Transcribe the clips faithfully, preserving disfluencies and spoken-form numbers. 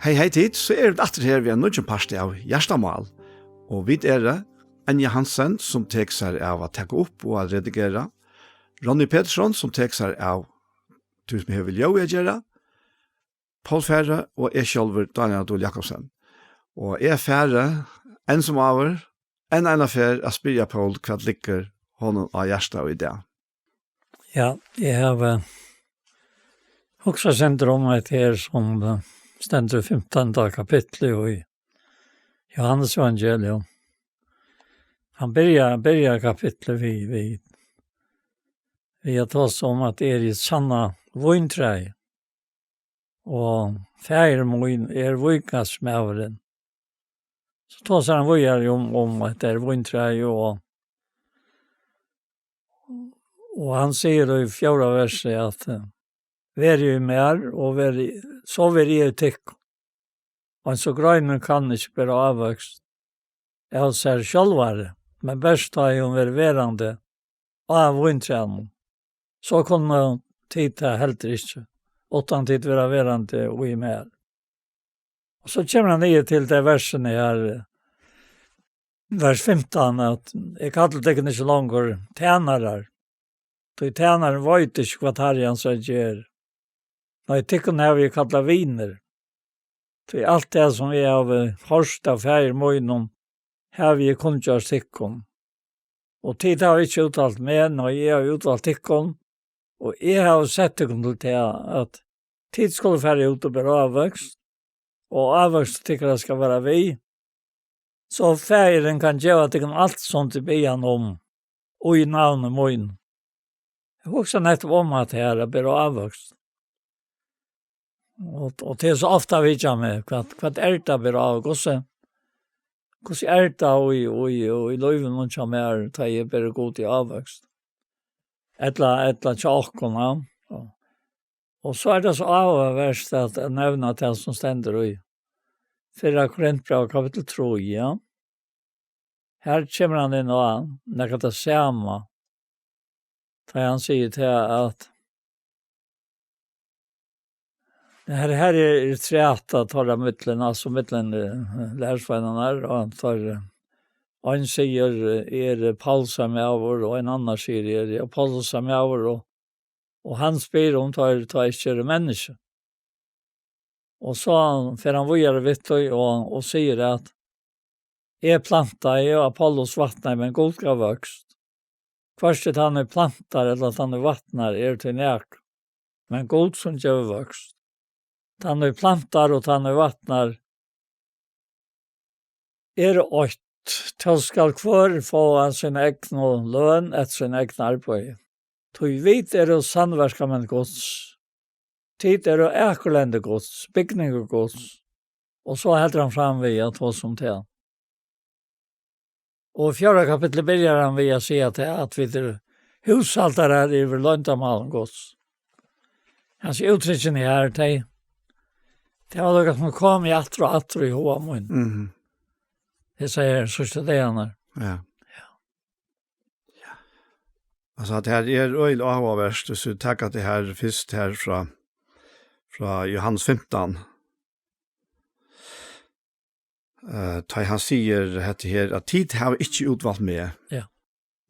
Hey, hey, tit, so eru vit aftur her við ein nýggjan parti av Hjartamál. Og vit eru Anja Hansen, sum tekur sær av at taka upp og at redigera. Ronny Petersson, sum tekur sær av tí sum hevur við ljóðið at gera. Poul Færø og eg sjálvur, Dánjal Dúhl Jakobsen. Og eg fari, enn sum áður, enn eina ferð at spyrja Poul, hvat liggur honum á hjarta í dag? Ja, eg havi, eh, hugsað eitt sindur um hetta her sum, eh, stendur í fimtanda kapitli í Jóhannes evangelium. Hann byrjar, byrjar kapitlið við, við, við at tosa um at eg eri sanna víntræið, og faðir mín er vínkasmaðurin. So tosar hann víðari um, um at tað er víntræið, og, og hann sigur í fjórða versi at, eh, "Verið í mær, og verið, so verið eg í tykkum. Og eins og greinin kann ikki bera ávøkst av sær sjálvari, men bert tá ið hon verður verandi á víntrænum, so kunnu tit tað heldur ikki, uttan tit verða verandi í mær." Og so kemur hann niður til tey versini her, vers fimtan, at: "Eg kalli tykkum ikki longur tænarar, tí tænarin veit ikki, hvat harri hansara ger. Nei, tykkum havi eg kallað vinir, tí alt tað, sum eg havi hoyrt av faðir mínum, havi eg kunngjørt tykkum. Og tit hava ikki útvalt meg, nei, eg havi útvalt tykkum, og eg havi sett tykkum til tað, at tit skulu fara út og bera ávøkst, og ávøkstur tykkara skal vera við, so faðirin kann geva tykkum alt, sum tit biðja hann um, í navni mínum." Eg hugsi nettupp um at her er bera ávøkst. Og, og tað er so ofta vitjað meg, hvat, hvat er tað bera ávøkst? Hvussu, hvussu er tað í, í, í lívinum hjá mær, tá eg beri Gudi ávøkst? Ella, ella hjá okkum, ja. Og, og so er tað so áhugavert at, at nevna tað sum stendur í fyrra Korintbræv, kapittul trý, ja. Her kemur hann inn á nakað tað sama. Tá hann sigur til at her, her er, er træta teirra millum, altso millum, eh, lærisveinarnar, og teir, eh, ein sigur, eh, "Eg eri Paulsar maður", og ein annar sigur, "Eg eri Apollossar maður", og, og hann spyr um teir, teir ikki eru menniskju. Og so fer hann víðari við tí og, og sigur at: "Eg plantaði, og Apollos vatnaði, men Gud gav vøkst. Hvørki tann ið plantar ella tann ið vatnar er tí nakað, men Gud, sum gevur vøkst. Tann ið plantar og tann ið vatnar eru eitt, tó skal hvør fáa sína egnu løn eftir sín egna arbeiði. Tí vit eru sandverkamenn Guds, tit eru akurlendi Guds, bygningur Guds." Og so heldur hann fram við at tosa um tað. Og í fjórða kapitli byrjar hann við at siga tað, at vit eru húshaldarar yvir loyndarmálum Guds. Hasi úttrykkini her, tey, tey hava líka sum komið aftur og aftur í huga mín. Mhm. Eg sigi her, síðstu dagarnar. Ja. Ja. Altso, at her er øgiliga áhugavert, hvis vi takker det her først her fra, fra Johannes fimtan. Eh, tá hann sigur hetta her, at: "Tit hava ikki útvalt meg. Ja.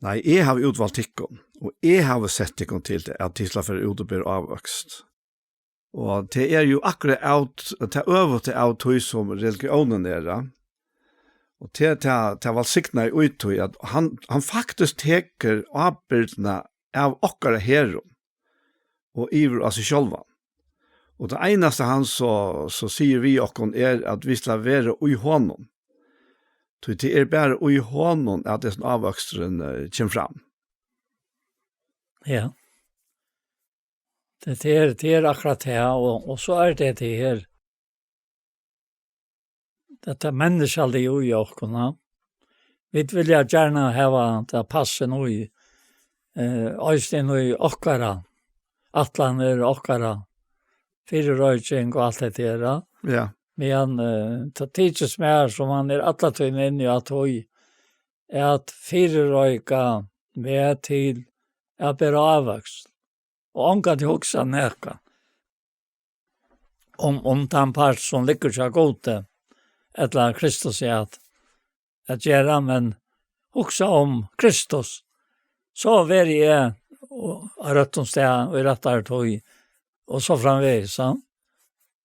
Nei, eg havi útvalt tykkum, og eg havi sett tykkum til tað, at tit skulu fara út og bera ávøkst." Og tað er jo akkurát av, tað øvuta av tí sum religiónin er, ja. Og tað, tað, tað vælsignaða í tí, at hann, hann faktiskt tekur ábyrgdina av okkara herðum og yvir á seg sjálvan. Og tað einasta hann so, so sigur við okkum er, at vit skulu vera í honum. Tí tað er bara í honum, at hesin ávøksturin, eh, kemur fram. Ja. Tað, tað er, tað er akkurát tað, og, og so er tað tað her. Hetta menniskjaliga í okkum, ja. Vit vilja gjarna hava tað passa inn í, eh, eisini inn í okkara ætlanir, okkara fyrireiking og alt hetta her, ja. Ja. Men, eh, tað tykist mær sum hann er alla tíðina inni á tí, at fyrireika meg til at bera ávøkst. Og ongantíð hugsa nakað. um, um tann part sum liggur hjá Gudi, ella Kristus, ja, at, at gera, men hugsa um Kristus, so verði eg á røttum stað og í rættari tíð, og so framvegis, ja.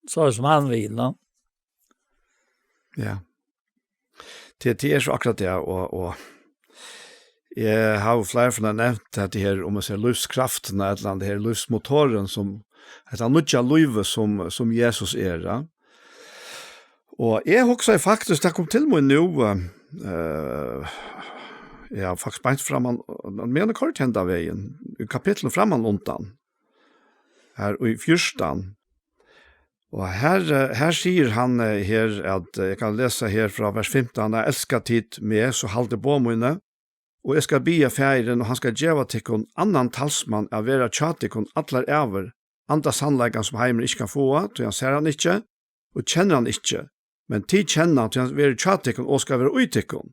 So sum hann vil, ja. Ja. Tað, tað er so akkurát tað, og, og eg havi fleiri ferðir nevnt hetta her, um eg sigi lívskraftina, ella hetta her lívsmotorin, sum, hetta nýggja lívið, sum, sum Jesus er, ja. Og eg hugsaði faktiskt, tað kom til mín nú, eh, ja, faktiskt beint framman, men koyrt henda vegin, í kapitlinum framman undan, her í fjúrtan. Og her, eh, her sigur hann, eh, her at, eh, eg kann lesa her frá vers fimtan: "Elska tit meg, so haldið boð míni, og eg skal biðja Faðirin, og hann skal geva tykkum annan talsmann at vera hjá tykkum allar ævir, anda sannleikan, sum heimurin ikki kann fáa, tí hann sær hann ikki, og kennir hann ikki. Men tit kenna hann, tí hann verður hjá tykkum og skal vera í tykkum.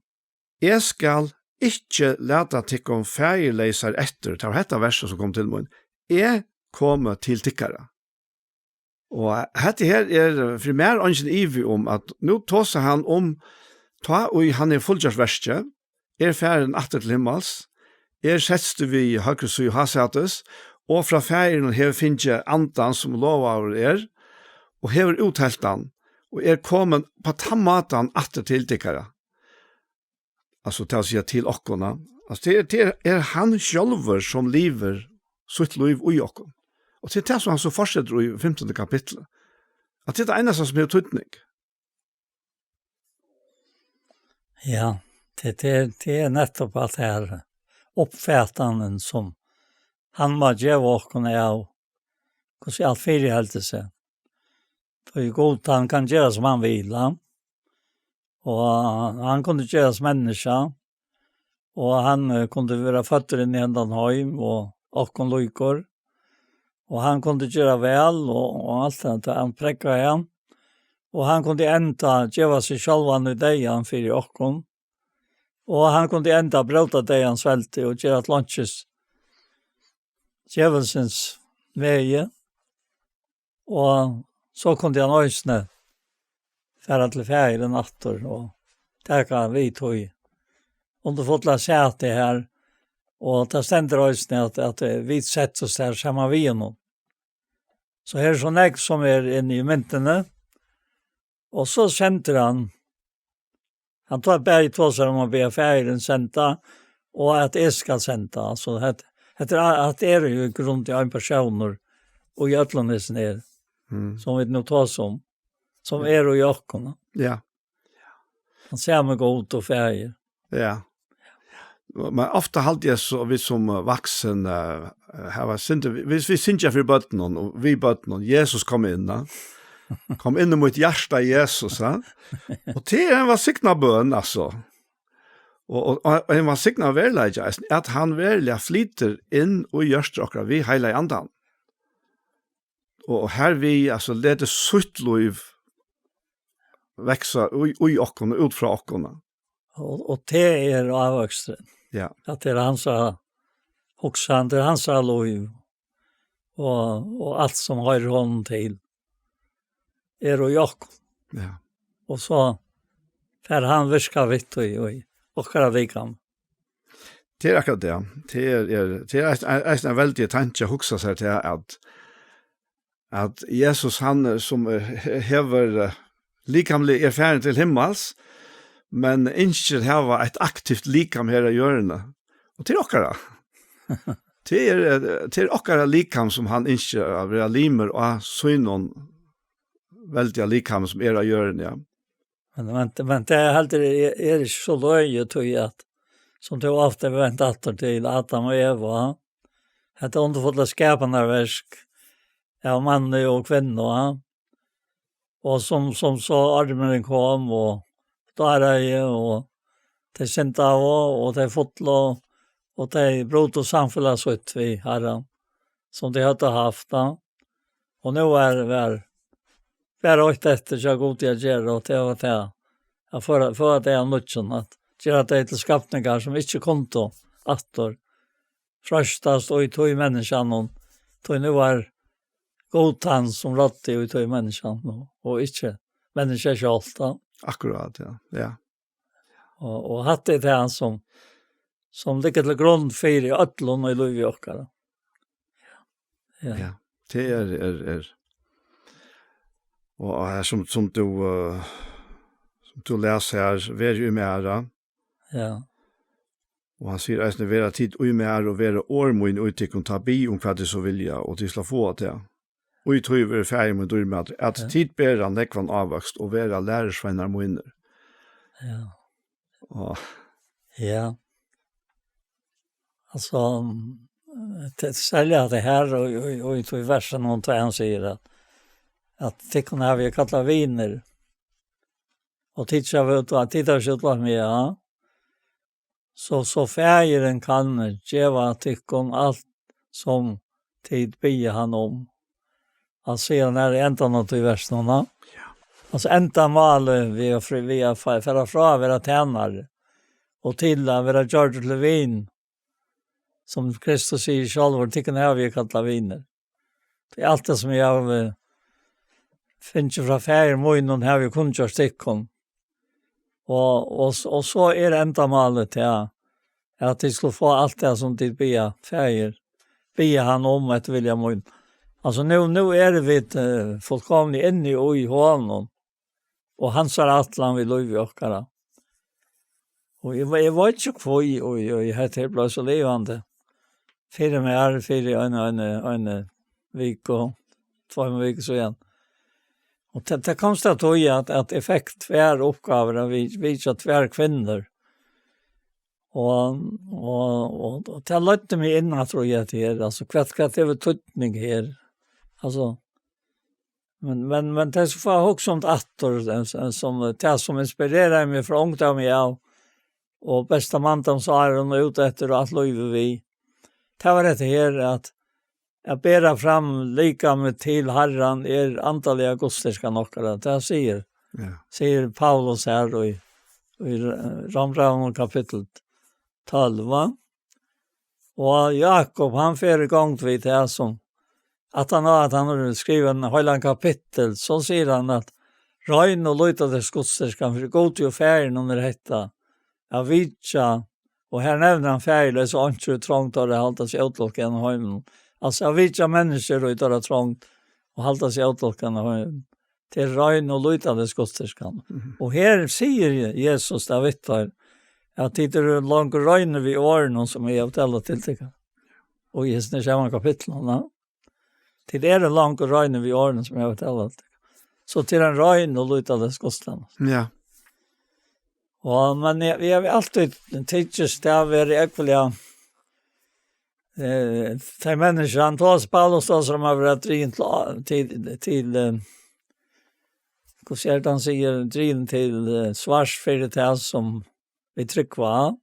Eg skal ikki lata tykkum faðirleysar eftir." Tað var hetta versið, sum kom til mín. "Eg komi til tykkara." Og hetta her er fyri mær eingin ivi um, at nú tosar hann um, tá ið hann hevur fullgjørt verkið, er farin aftur til himmals, er settur við høgru síðu hásætis, og frá Faðirinum hevur fingið andan, sum lovaður er, og hevur úthelt hann, og er komin á tann mátan aftur til tykkara. Altso, tað vil siga, til okkum, ja. Altso, tað er, tað er, er hann sjálvur, sum livir sítt lív í okkum. Og tað er tað, sum hann so fortsetur í fimtanda kapitli. At tað er tað einasta, sum hevur týdning. Ja, tað, tað er, tað er nettopp alt tað her, uppfatanin, sum hann má geva okkum av, hvussu alt fyriheldur seg. Tí Gud, hann kann gera, sum hann vil, ja. Og hann kundi gerast menniskja, og hann, eh, kundi vera føddur inn í hendan heim, og okkum líkur. Og hann kundi gera væl, og, og alt hetta, hann prógvaði hann. Og hann kundi enda geva seg sjálvan í deyðan fyri okkum. Og hann kundi enda bróta deyðans veldi og gera til einkis djevulsins vegi. Og so kundi hann eisini fara til Faðirin aftur og taka við tí undurfulla sæti har. Og tað stendur eisini, at, at, eh, vit settust har saman við honum. So her er so nógv, sum er inni í myndini. Og so sendir hann, hann tók bæði tosar um at biðja Faðirin senda, og at eg skal senda. Altso, hetta, hetta er, at er jo í grunn ein persónur, og í øllum hesum her, Mm. sum vit nú tosa um, sum er í okkum. Ja. Hann sær meg Gud og Faðir. Ja. Men ofta haldi eg so, vit sum, eh, vaksin, eh, hava synd, vit, vit syngja fyri børnum, og við børnum, Jesus, kom inn, ja. Kom inn í mítt hjarta, Jesus, ja. Og tað er ein vælsigna bøn, altso. Og, og, og ein vælsigna veruleiki, eisini, at hann veruliga flytur inn í hjarta okkara við Heilaga Andan. Og, og hervið, altso, letur sítt lív vaksa í, í okkum og út frá okkum. Og, og tað er ávøksturin. Ja. At tað er hansara hugsan, tað er hansara lív. Og, og alt sum hoyrir honum til, er í okkum. Ja. Og so fær hann virka við tí í okkara likam. Tað er akkurát tað. Tað er, er, tað er eisini, eisini ein veldigur tanki at hugsa sær til, at, at Jesus, hann, eh, sum, eh, he-, hevur, eh, likamliga er farin til himmals, men ynskir hava eitt aktivt likam her á jørðini. Og til okkara. Til er, eh, til okkara likam, sum hann ynskir at vera limur á sínum veldiga likami, sum er á jørðini, ja. Men, men, men tað er heldur, er, er ikki so løgið, tí at, sum tú ofta hevur vent aftur til, Adam og Eva, hetta undurfulla skapanarverk av manni og kvinnu, og sum, sum so ormurin kom og dáraði, og tey syndaðu, og tey fullu, og tey brutu samfelag sítt við Harran, sum tey høvdu havt, ja. Og nú er, er bara eitt eftir hjá Gudi at gera, og tað var tað, at føða, føða tey av nýggjum, at gera tey til skapningar, sum ikki kundu aftur freistast í tí menniskjanum, tí nú er Gud hann sum ráddi í tí menniskjan, og, og ikki menniskjað sjálvt, tá. Akkurát, ja. Ja. Og, og hatta er tað hann sum, sum liggur til grund fyri øllum í lívi okkara. Ja. Ja. Tað er, er, er. Og her sum, sum tú, eh, sum tú les her, "Ver í mær, ja." Ja. Og hann sigur eisini, "Vera tit í mær og vera orð mín í tykkum, tá bið um hvat tit so vilja, og tit skulu fáa tað. Og í tí verður Faðir mín dýrmætur, at Ja. tit bera nógvan ávøkst og vera lærisveinar mínir." Ja. Og Ja. Altso, mm, tað, serliga tað her, og, og, og í tí versinum, tá hann sigur at, at tykkum havi eg kallað vinir, og tit hava útvalt, tit hava ikki útvalt meg, ja. So, so Faðirin kann geva tykkum alt, sum tit biðja hann um. Hann sigur hann her í endan av tí versinum, va? Ja. Altso, endamálið við at fri-, við at fa-, fara frá at vera tænari og til at vera gjørdur til vin, sum Kristus sigur sjálvur, tykkum havi eg kallað vinir. Tí alt tað, sum eg havi fingið frá Faðir mínum, havi eg kunngjørt tykkum. Og, og, og so er endamálið tað, at tit skulu fáa alt tað, sum tit biðja Faðir, biðja hann um eftir vilja mín. Altso, nú, nú eru vit, eh, fullkomni inni í honum, og hansara ætlan við lívi okkara. Og eg, eg veit ikki hví, og, og hetta her bleiv so livandi. Fyri mær, fyri ein, ein, ein viku, tveimum vikum síðan. Og tað, tað komst at tí at, at eg fekk tvær uppgávur, at vi-, vitja tvær kvinnur. Og, og, og, og tað leiddi meg inn at trúgva at her, altso, hvat, hvat hevur týdning her? Altso, men, men, men tað er so fá hugsa um aftur, eh, s-, eh, sum, eh, tað sum inspireraði meg frá ungdómi av, og besta manndómsárum og út eftir og alt lívið við. Tað var hetta her at, at bera fram likamið til Harran er andaliga gudsdýrkan okkara. Tað sigur, Ja. sigur Paulus her í, í Rómbrævinum kapittul tólv, va? Og Jakob, hann fer í gongd við tað sum, at hann, at hann hevur skrivað ein heilan kapittul, so sigur hann at royn og lýta tess gudsdýrkan, fyri Gudi og Faðirinum er hetta, at vitja, og her nevnir hann faðirleysa einkju í trongd teirra, halda seg ótolkaðar av heiminum. Altso, at vitja menniskjur í teirra trongd og halda seg ótolkaðar av heiminum. Tað er royn og lýta tess gudsdýrkan. Mhm. Og her sigur Je-, Jesus tað við teir, at tit eru longu reinir við orðunum, sum eg havi talað til tykkum. Og í hesum sama kapitlinum, ja. Tit eru longu reinir við orðunum, sum eg havi talað til tykkum. So tað er ein royn og lýta tess gudsdýrkan. Ja. Og, men eg, eg havi altíð tykist tað at vera ógvuliga, eh, tey menniskjur, hann tosar, Paulus tosar um at vera drigin til, til, til, eh, hvussu er tað hann sigur, drigin til, eh, svars fyri tað sum vit trúgva.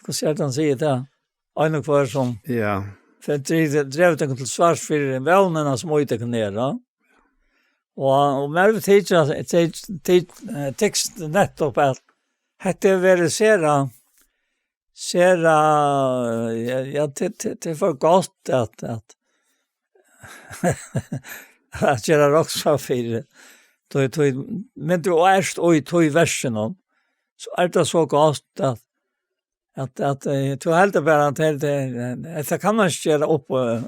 Hvussu er tað hann sigur tað? Ein og hvør sum Ja. fer dri-, drev tykkum til svars fyri vónina sum í tykkum er, ja. Og, og mær vil tykja, tyk-, tyk-, eh, tekst nettopp at hetta er verið sera, sera, ja, ja, til, til, til for gott at, at, at gera roksa fyri. Tí, tí, men tú ert í tí versinum, so er tað so gott at, at, at, eh, tú heldur bara at tað, tað, tað kann man ikki gera upp, eh,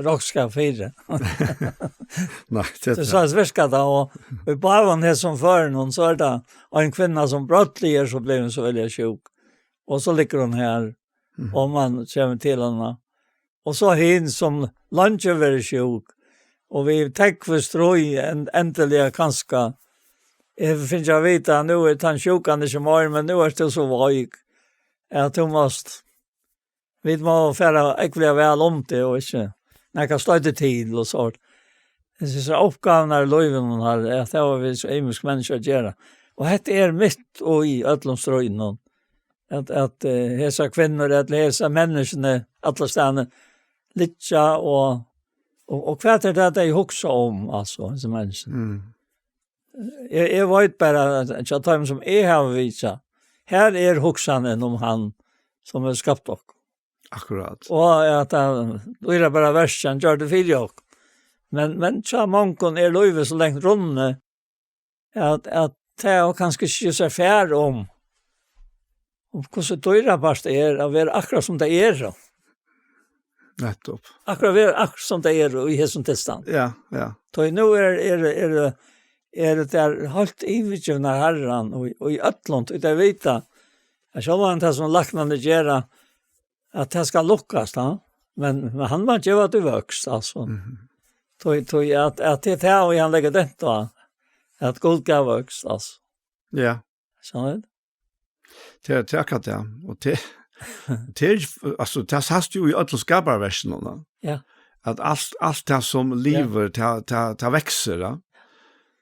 rokskap fyri. Nei, tað Tað er so at virka tað, og í báðum hesum førunum, so er tað ein kvinna sum brádliga er so blivin so veldiga sjúk. Og so liggur hon her, Mhm. og man kemur til hana. Og so hin sum leingi verið sjúk, og við tógvi stríð en-, endiliga kanska, eg fingið at vita, nú er tann sjúkan ikki meir, men nú ert tú so veik, at tú mást, vit má fara ógvuliga væl um teg, og ikki nakað stoyta til og so. Eg synist, at uppgávurnar í lívinum her, at tað hava vit so ymisk menniskju at gera. Og hetta er mitt í øllum stríðinum. At, at, eh, hesar kvinnur, ella hesar menniskjuni, allastaðni, liggja og, og, og hvat er tað, tey hugsa um, altso, hesar menniskjuni? Mm. Eg, eg veit bara, at hjá teimum, sum eg havi vitjað, her er hugsanin um hann, sum hevur skapt okkum. Akkurát. Og at hann, nú er tað bara verkið, hann gjørdi fyri okkum. Men, men hjá mongum er lívið so langt runnið, at, at tað er kanska ikki so fær um, um hvussu dýrabart er at vera akkurát sum tað er. Nettopp. Akkurát vera akkurát sum tað er í hesum tilstand. Ja, ja. Tí nú er, er, er, er tað heilt yvirgivna Harran og, og í øllum, tí tey vita, at sjálvandi tað sum læknarnir gera, at tað skal lukkast, ja. Men, men hann má geva tí vøkst, altso. Mhm. Tí, tí at, at tað er tað, og hann leggur dent á, at Gud gav vøkst, altso. Ja. Skilur? Tað er, tað er akkurát tað. Og tað, tað er, altso, tað sæst jú í øllum skaparverkinum, da. Ja. At alt, alt tað sum livir, tað, tað, tað veksur, da.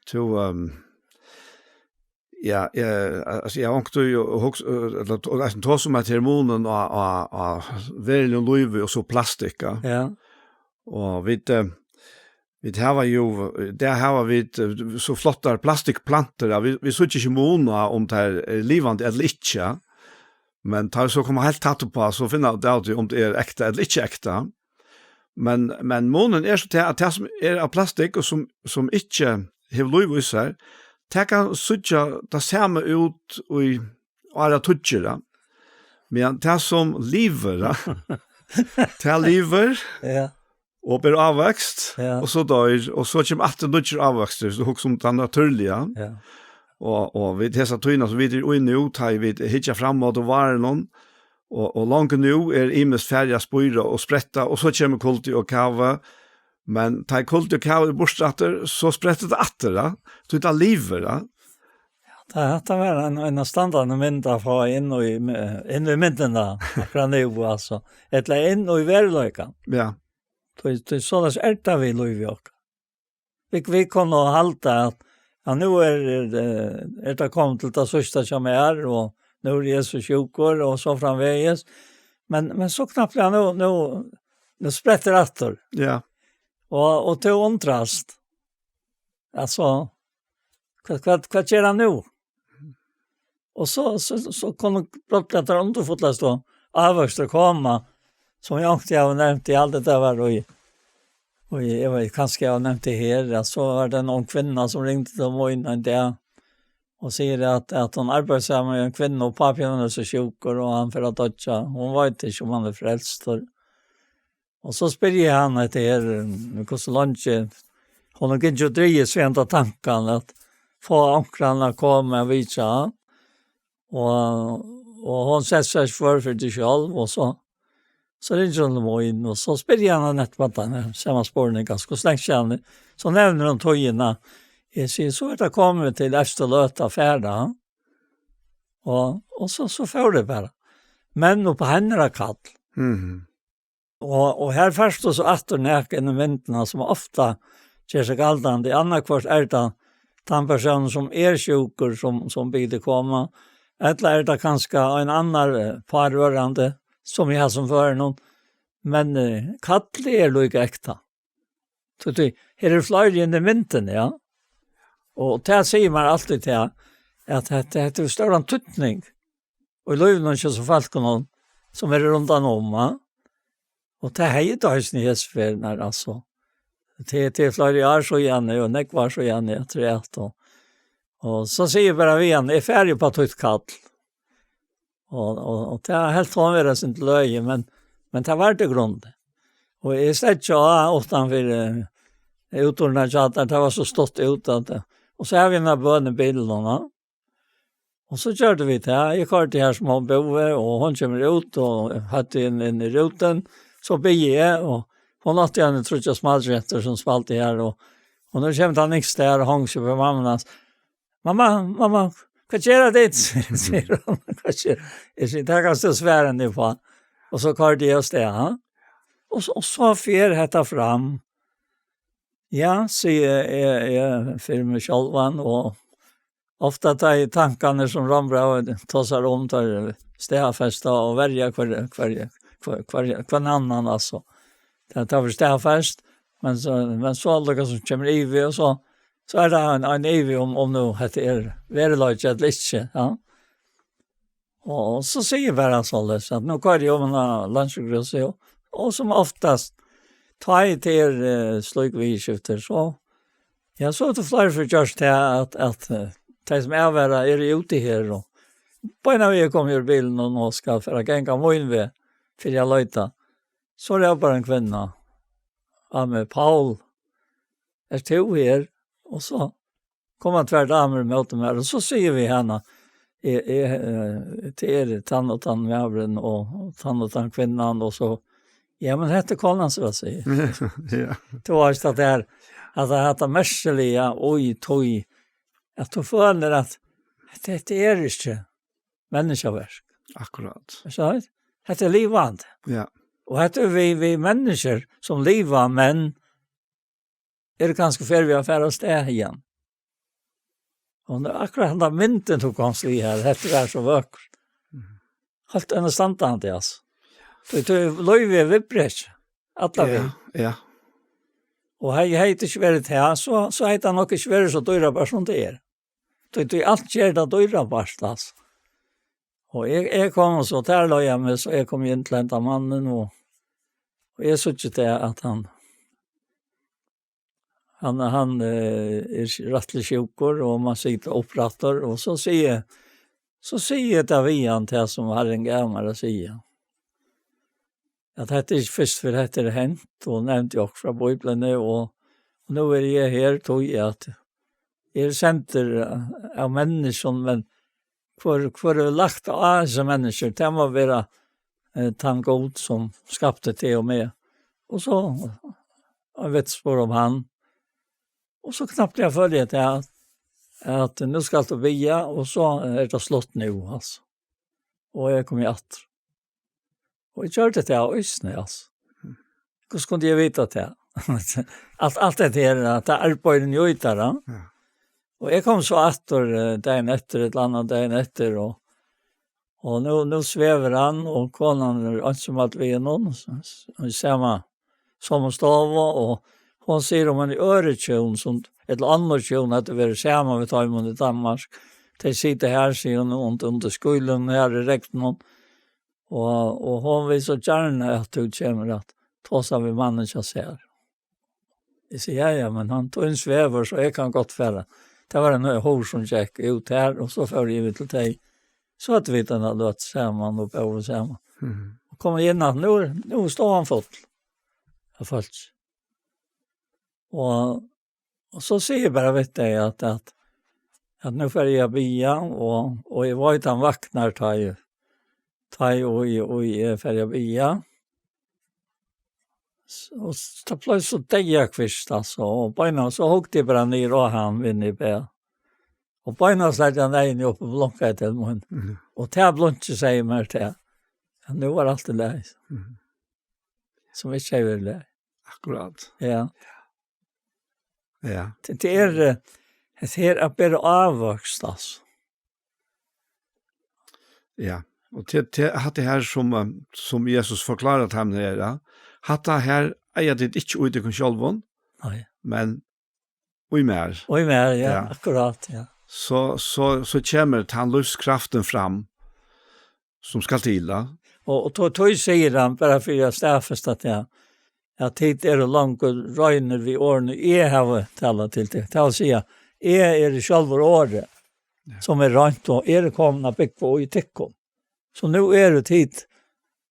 Tú, ehm, ja, eh, altso, eg havi onkuntíð hugsað, eh, ella to-, altso, tosað um at her er munin á, á, á veruligum lívi og so plastikk, ja. Ja. Og vit, eh, vit hava jú, tað hava vit, eh, so flottar plastikkplantur, ja. Vit, vit síggja ikki mun á um tað er livandi ella ikki, ja. Men tá vit so koma heilt tætt uppá, so finna vit út av tí um tað er ekta ella ikki ekta. Men, men munin er so tað, at tað sum er av plastikk og sum, sum ikki hevur lív í sær, tað kann síggja tað sama út í áratíggir, ja. Men tað sum livir, ja, tað livir, Ja. og ber ávøkst, Ja. og so doyr, og so kemur aftur nýggjur ávøkstur, so hugsa um tað natúrliga. Ja. Og, og vit hesa tíðina, sum vit eru í nú, tá vit hyggja fram móti várinum, og, og longu nú er ymiskt farið at spíra og spretta, og so kemur kuldi og kavi, men tá kuldi og kavi er burtur aftur, so sprettur tað aftur, ja. Tí tað livir, ja. Tað, tað var ein, ein standandi mynd at fáa inn í, inn í myndina, akkurát nú, altso. Ella inn í veruleikan. Ja. Tí, tí soleiðis er tað við lívið okkara. Vit, vit kunnu halda at, at nú er, er, er tað komið til tað síðsta hjá mær, og nú er eg so sjúkur, og so framvegis. Men, men so knappliga nú, nú, nú sprettur aftur. Ja. Og, og tú undrast. Altso, hvat, hvat, hvat ger hann nú? Og so, so, so kunnu brádliga tær undurfullastu ávøkstur koma, sum eg onkuntíð havi nevnt, eg haldi, tað var í, í, eg veit, kanska eg havi nevnt tað her, at so var tað ein ung kvinna, sum ringdi til mín ein dag, og sigur at, at hon arbeiðir saman við eini kvinnu, og pápi hennar er so sjúkur, og hann fer at doyggja. Hon veit ikki, um hann er frelstur. Og so spyrji eg hana hetta her, um, hvussu leingi hon hevur gingið og drigið seg við henda tankan at fáa onkran at koma og vitja. Og, og hon setti seg ikki før fyri tað sjálv, og so, so ringir hon til mín, og so spyrji eg hana nettupp at hana, sama spurning, altso, hvussu leingi síðan. So nevnir hon tíðina. Eg sigi, so er tað komið til evstu løtu at fara. Og, og so, so fór tað bara. Men upp á hennara kall. Mhm. Og, og her fært tú so aftur nakað inn í myndina, sum ofta ger seg galdandi. Annaðhvørt er tað tann persónur, sum er sjúkur, sum, sum biður teg koma, ella er tað kanska ein annar, eh, párørandi, sum í hasum førinum, men, eh, kallið er líka ekta. So tí, her eru fleiri inn í myndini, ja. Og tað sigur mær altíð tað, at hetta, hetta hevur stóran týdning í lívinum hjá so fólkunum, sum eru rundan um, ja. Og tað hevði tað eisini hesa ferðina, altso. Tað, tað er fleiri ár síðani, og nógv ár síðani, afturat, og, og so sigi eg bara við hana, eg fari upp á títt kall. Og, og, og tað helt hon vera sum løgið, men, men tað var til grund. Og eg stóð á uttanfyri, eh, útdøra hjá tær, tað var so stutt út at, eh, og so havi eg eina bøn í bilinum, ja. Og so gjørdu vit tað. Eg koyrdi har sum hon búði, og hon kemur út, og høvdið inn, inn í rútin. So biði eg, og hon átti eina tríggjar smágentur sum spældu har, og, og nú kemur tann yngsti har og hongur seg við mammu hans. Mamma, mamma, hvat gera tit? Sigur hon, hvat ger? Eg sigi, tað kanst tú svara henni uppá. Og so koyrdi eg av stað, ha? Og so, og so fer hetta fram. Ja, sigi eg, eg, eg fyri meg sjálvan, og ofta tá ið tankarnir sum Rómbrævið tosar um, tá er staðfesta og verja hvør, hvør, hvør, hvør, hvønn annan, altso. Tað, tað verður staðfest, men so, men so líka sum kemur ivi, og so, so er tað ein, ein ivi um, um nú hetta er veruleiki ella ikki, ja. Og so sigi eg bara soleiðis, at nú koyri eg um hana landsjúkrahúsið, og, og sum oftast, Tá ið tað er, eh, slík viðurskiftir, so, ja, so er tað fleiri fyri gjørt til at, at, eh, tey sum er vera, er úti her, og beinanvegin komi eg úr bilinum og, og skal fara at ganga mín veg, fyri at leita. So er tað bara ein kvinna. Ja, men Paul, ert tú her? Og so koma tvær damur ímóti mær, og so sigi eg við hana, eg, eg, eh, tað er tann og tann maðurin og, og tann og tann kvinnan, og so, ja, men hetta er konan, so eg sigi. Ja. Tú veitst at tað er, at tað er hetta merkiliga, oj, tøy, at tú følir at hetta, hetta er ikki menniskjaverk. Akkurát. Er sant? Hetta er livandi. Ja. Og hetta er við, við menniskjur sum liva, men eru kanska í ferð við at fara av stað hiðani. Og nú, akkurát henda myndin tú komst við her, hetta er so vøkkurt. Mhm. Heilt enn standandi, altso. Tú, tú, lívið er viðbrekið, alla veg. Ja, ja. Og hevði, hevði tað ikki verið tað, so, so hevði tað nokk ikki verið so dýrabart sum tað er. Tú, tú, alt ger tað dýrabart, altso. Og eg, eg kom so, har leið eg meg, so eg kom inn til henda mannin, og, og eg síggi tað at hann, hann, hann, eh, er rættiliga sjúkur, og man situr upprættur, og so sigi eg, so sigi eg tað við hann, tað sum Harrin gav mær at siga. At hetta er ikki fyrst fyri hetta er hent, og nevndi okkurt frá Bíbliuni, og, og nú eri eg her, tí at eg eri sendur, eh, av menniskjum, men hvør, hvør hevur lagt á hesar menniskjur? Tað má vera, eh, tann Gud, sum skapti teg og meg. Og so, eh, eg veit, spyr um hann. Og so knappliga føli eg til at, at nú skalt tú biðja, og so er tað slutt nú, altso. Og eg komi aftur. Og eg gjørdi tað eisini, altso. Hvussu kundi eg vita tað? Alt, alt hetta her, at tað arbeiðir inn í tað, ja. Ja. Og eg kom so aftur, eh, dagin eftir, ella annan dagin eftir, og, og nú, nú svevur hann, og konan er einsamøll við honum, s-, s-, í sama, somu stovu, og hon sigur um eini øðrihjón, sum, ella onnur hjón, at vera saman við teimum í Danmark. Tey sita her, sigur hon, undir, undir skýlum her í regninum. Og, og hon vil so gjarna at tú kemur at tosa við mannin hjá sær. Eg sigi, ja, ja, men hann, tín svevur, so eg kann gott fara. Tað var ein hór sum gekk út her, og so fór eg yvir til tey. So høvdu vit eina løtu saman og bóðu saman. Mhm. Og kom inn at nú, nú stóð hann full av fólki. Og, og so sigi eg bara við tey at, at, at nú fari eg at biðja, og, og eg veit hann vaknar, tá eg, tá eg, og eg, og eg fari at biðja. S-, og s-, tað bleiv so deyðakvist, altso, og beinanvegin so hugdi eg bara niður á hann, meðan eg bað. Og beinanvegin sleit hann eyguni upp og blunkaði til mín. Mhm. Og tað blunkið segði mær tað, at nú var alt í lagi. Mhm. Sum ikki hevði verið í lagi. Akkurát. Ja. Ja. Tað, tað er, eh, tað er at bera ávøkst, altso. Ja. Og til, til, hatta her sum, eh, sum Jesus forklarar teimum her, ja. Hatta her eiga tit ikki í tykkum sjálvum, nei, men í mær. Og í mær, ja, ja, akkurát, ja. So, so, so kemur tann lívskraftin fram, sum skal til, ja. Og, og tó, tó sigur hann, bara fyri at staðfesta tað, at tit eru longu reinir við orðini, eg havi talað til tykkum. Tað vil siga, eg eri sjálvur orðið, ja, sum er reint, og eri komin at búgva í tykkum. So nú eru tit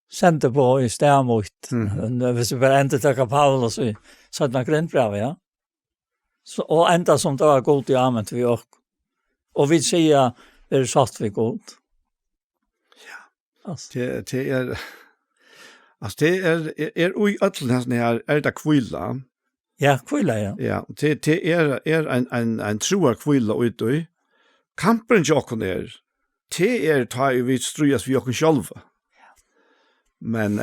sendiboð í stað mítt. Mhm. Hvis vi bara endurtaka Paulus í seinna Korintbrævi, ja. So, og enda sum tað var Gud, ja, men við okkum. Og vit siga, er sátt við Gud. Ja. Altso. Tað, tað er, altso, tað er, er, er í øllum hesum her, er tað hvíla. Ja, hvíla, ja. Ja, tað, tað er, er ein, ein, ein trúarhvíla í tí. Kampurin hjá okkum er, tað er, tá ið vit stríðast við okkum sjálva. Ja. Men,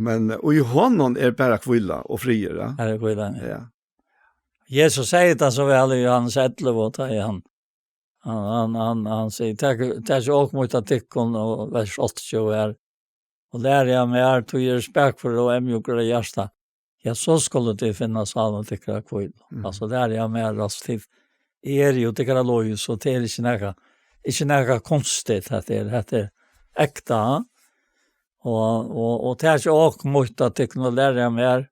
men í honum er bara hvíla og friður, ja. Her er hvíla, ja. Ja. Jesus sigur tað so væl í Jóhannes ellivu, tá er hann, hann, hann, hann, hann sigur, tak, tak okkum út av tykkum, og vers áttaogtjúgu er, og lærið av mær, tí eg eri spakur og eyðmjúkur av hjarta. Ja, so skulu tit finna sálum tykkara hvílu. Mm. Altso, lærið av mær, altso, tit, eg eri jú tykkara lívs, so tað er ikki nakað, ikki nakað konstigt, at tað er, at tað er ekta. Og, og, og tað er ikki ok mítt at tykkum at læra meg her.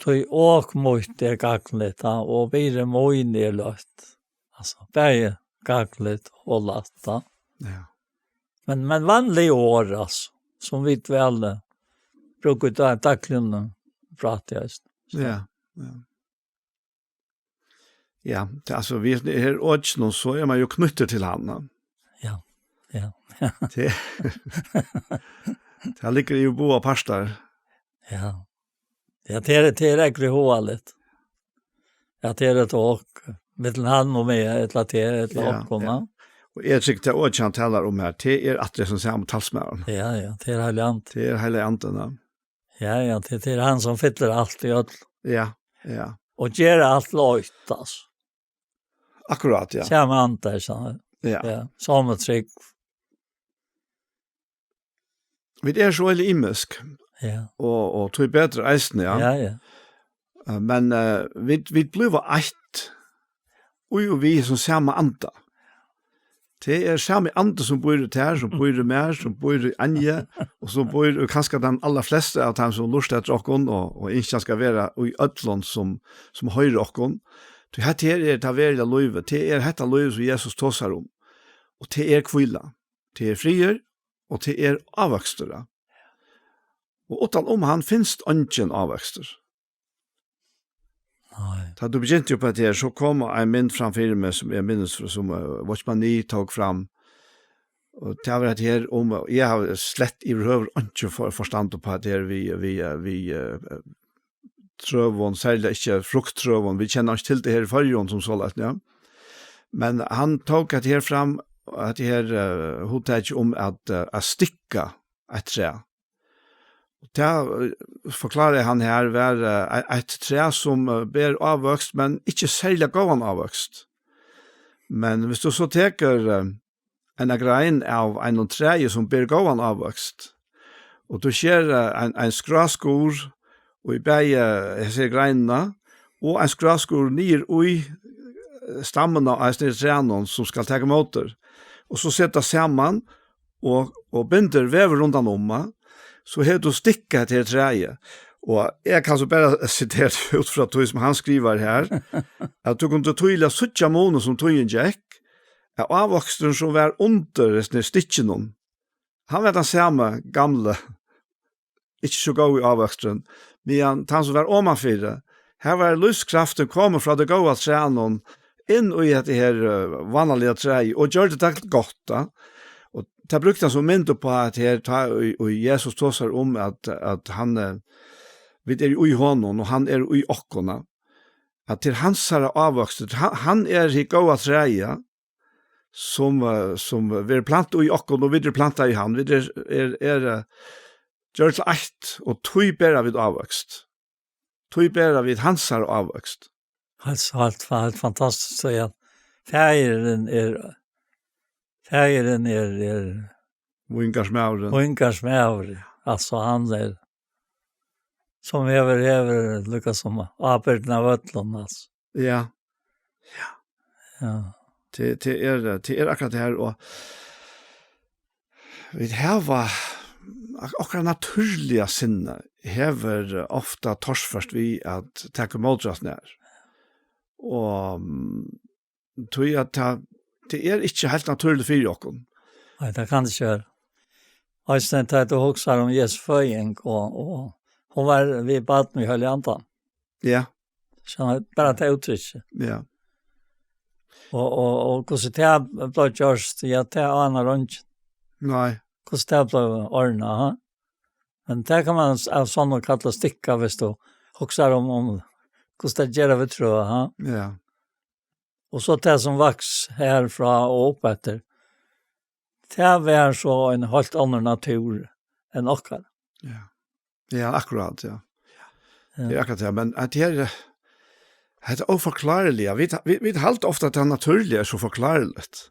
Tí ok mítt er gagnligt, ja, og virði mín er løtt. Altso, bæði gagnligt og lætt, ja. Ja. Men, men vanlig orð, altso, sum vit væl, eh, brúka í dag, dagligum, eh, prati, ja. Ja, ja. Ja, tað, altso, við hesum her orðunum, so er man jo knýttur til hann, ja. Ja, ja. Tað, tað liggur jo í báðar partar. Ja. Ja, tað er, tað er ógvuliga hugaligt. Ja, tað er tað ok. Millum hann og meg, ella tað, ella Ja, okkum, ja. Ja. Og eg tykki, tað orðið hann talar um her, tað er aftur sum sama talsmaður. Ja, ja, tað er Heilagi Andi. Tað er Heilagi Andin, ja. Ja, ja, tað, tað er hann sum fyllir alt í øll. Ja, ja. Og ger alt løtt, altso. Akkurát, ja. Sama anda, so. Ja. Ja, sama trygg. Vit eru so veldig ymisk. Ja. Og, og tí betur eisini, ja. Ja, ja. Eh, men, eh, vit, vit blíva eitt, í og við sum sama anda. Tað er sami andi sum býr í tær, sum býr í mær, sum býr í Anja, og sum býr í kanska teimum allarflestu av teimum sum lurta eftir okkum og, og ynskja skal vera í øllum sum, sum hoyra okkum. Tí hetta her er tað veruliga lívið. Tað er hetta lívið sum Jesus tosar um. Og tað er hvíla. Tað er friður, og tað er ávøkstur. Og uttan um hann finst eingin ávøkstur. Nei. Tá tú begynti upp á tað her, so kom ein mynd fram fyri meg, sum eg minnist frá, sum, eh, Watchman Nee tók fram. Og tað var hetta her um, eg havi slett yvirhøvur einki for, forstand upp á hetta her við, við, eh, við, eh, trøum, serliga ikki frukttrøum. Vit kenna ikki til tað her í Føroyum sum soleiðis, ja. Men hann tók hetta her fram, hetta her, eh, hugtakið um at, eh, at stikka eitt træ. Og tað, eh, forkláraði hann her, var, eh, e-, eitt træ sum, eh, ber ávøkst, men ikki serliga góðan ávøkst. Men viss tú so tekur, eh, eina grein av einum træi sum ber góðan ávøkst, og tú sker, eh, ein, ein skráskurð í bæði, eh, hesa greinina, og ein skráskurð niður í, eh, stammuna av hesum trænum sum skal taka ímóti, og so seta saman og, og bindur vev rundan um, so hevur tú stikkað hetta her træið. Og eg kann so bara sitera út frá tí sum hann skrivar her, at tú kundi týðiliga síggja munin sum tíðin gekk, at ávøksturin sum var undir hesum her stikkinum, hann var tann sami gamli, ikki so góði ávøksturin, meðan tann sum var omanfyri, har var lívskraftin komin frá tí góða trænum inn í hetta her, eh, vanaliga træið og gjørdi tað gott, tá. Og tað brúkti hann sum mynd upp á at her, tá, og, og Jesus tosar um at, at hann, eh, vit eru í honum og hann er í okkum, tá. At til hansara ávøkstur, hann, hann er hitt góða træið, sum, eh, sum verður plantað í okkum, og vit eru plantað í hann. Vit er, er, er, eh, gjørd til eitt, og tí bera vit ávøkst. Tí bera vit hansara ávøkst. Heilt, heilt, heilt fantastiskt, so ja. Faðirin er, faðirin er, er Víngarðsmaðurin. Víngarðsmaður, altso, hann er, sum hevur, hevur líka sum ábyrgdina av øllum, altso. Ja. Ja. Tað, tað er, tað er akkurát tað her, og vit hava, okkara natúrliga sinni hevur ofta torført við at taka ímóti hasum her. Og, mm, tí at tað, tað er ikki heilt natúrligt fyri okkum. Nei, tað kann tað ikki vera. Eisini tá tú hugsar um Jesu føðing, og, og hon var við barn í Heilaga Andanum. Ja. So hann, bara tað úttrykki. Ja. Og, og, og hvussu tað bleiv gjørt, ja, tað ánar eingin. Nei. Hvussu tað bleiv ordnað, ha? Men tað kann man s-, av sovorðnum kalla stikka, viss tú hugsar um, um hvussu tað gera við trø, ha? Ja. Og so tað sum vaks herfrá og upp eftir, tað var so ein heilt annar natúr enn okkara. Ja. Ja, akkurát, ja. Ja. Tað er akkurát tað, men at her, hetta óforklárliga, vit, vit, vit halda ofta at tað natúrliga er so forklárligt.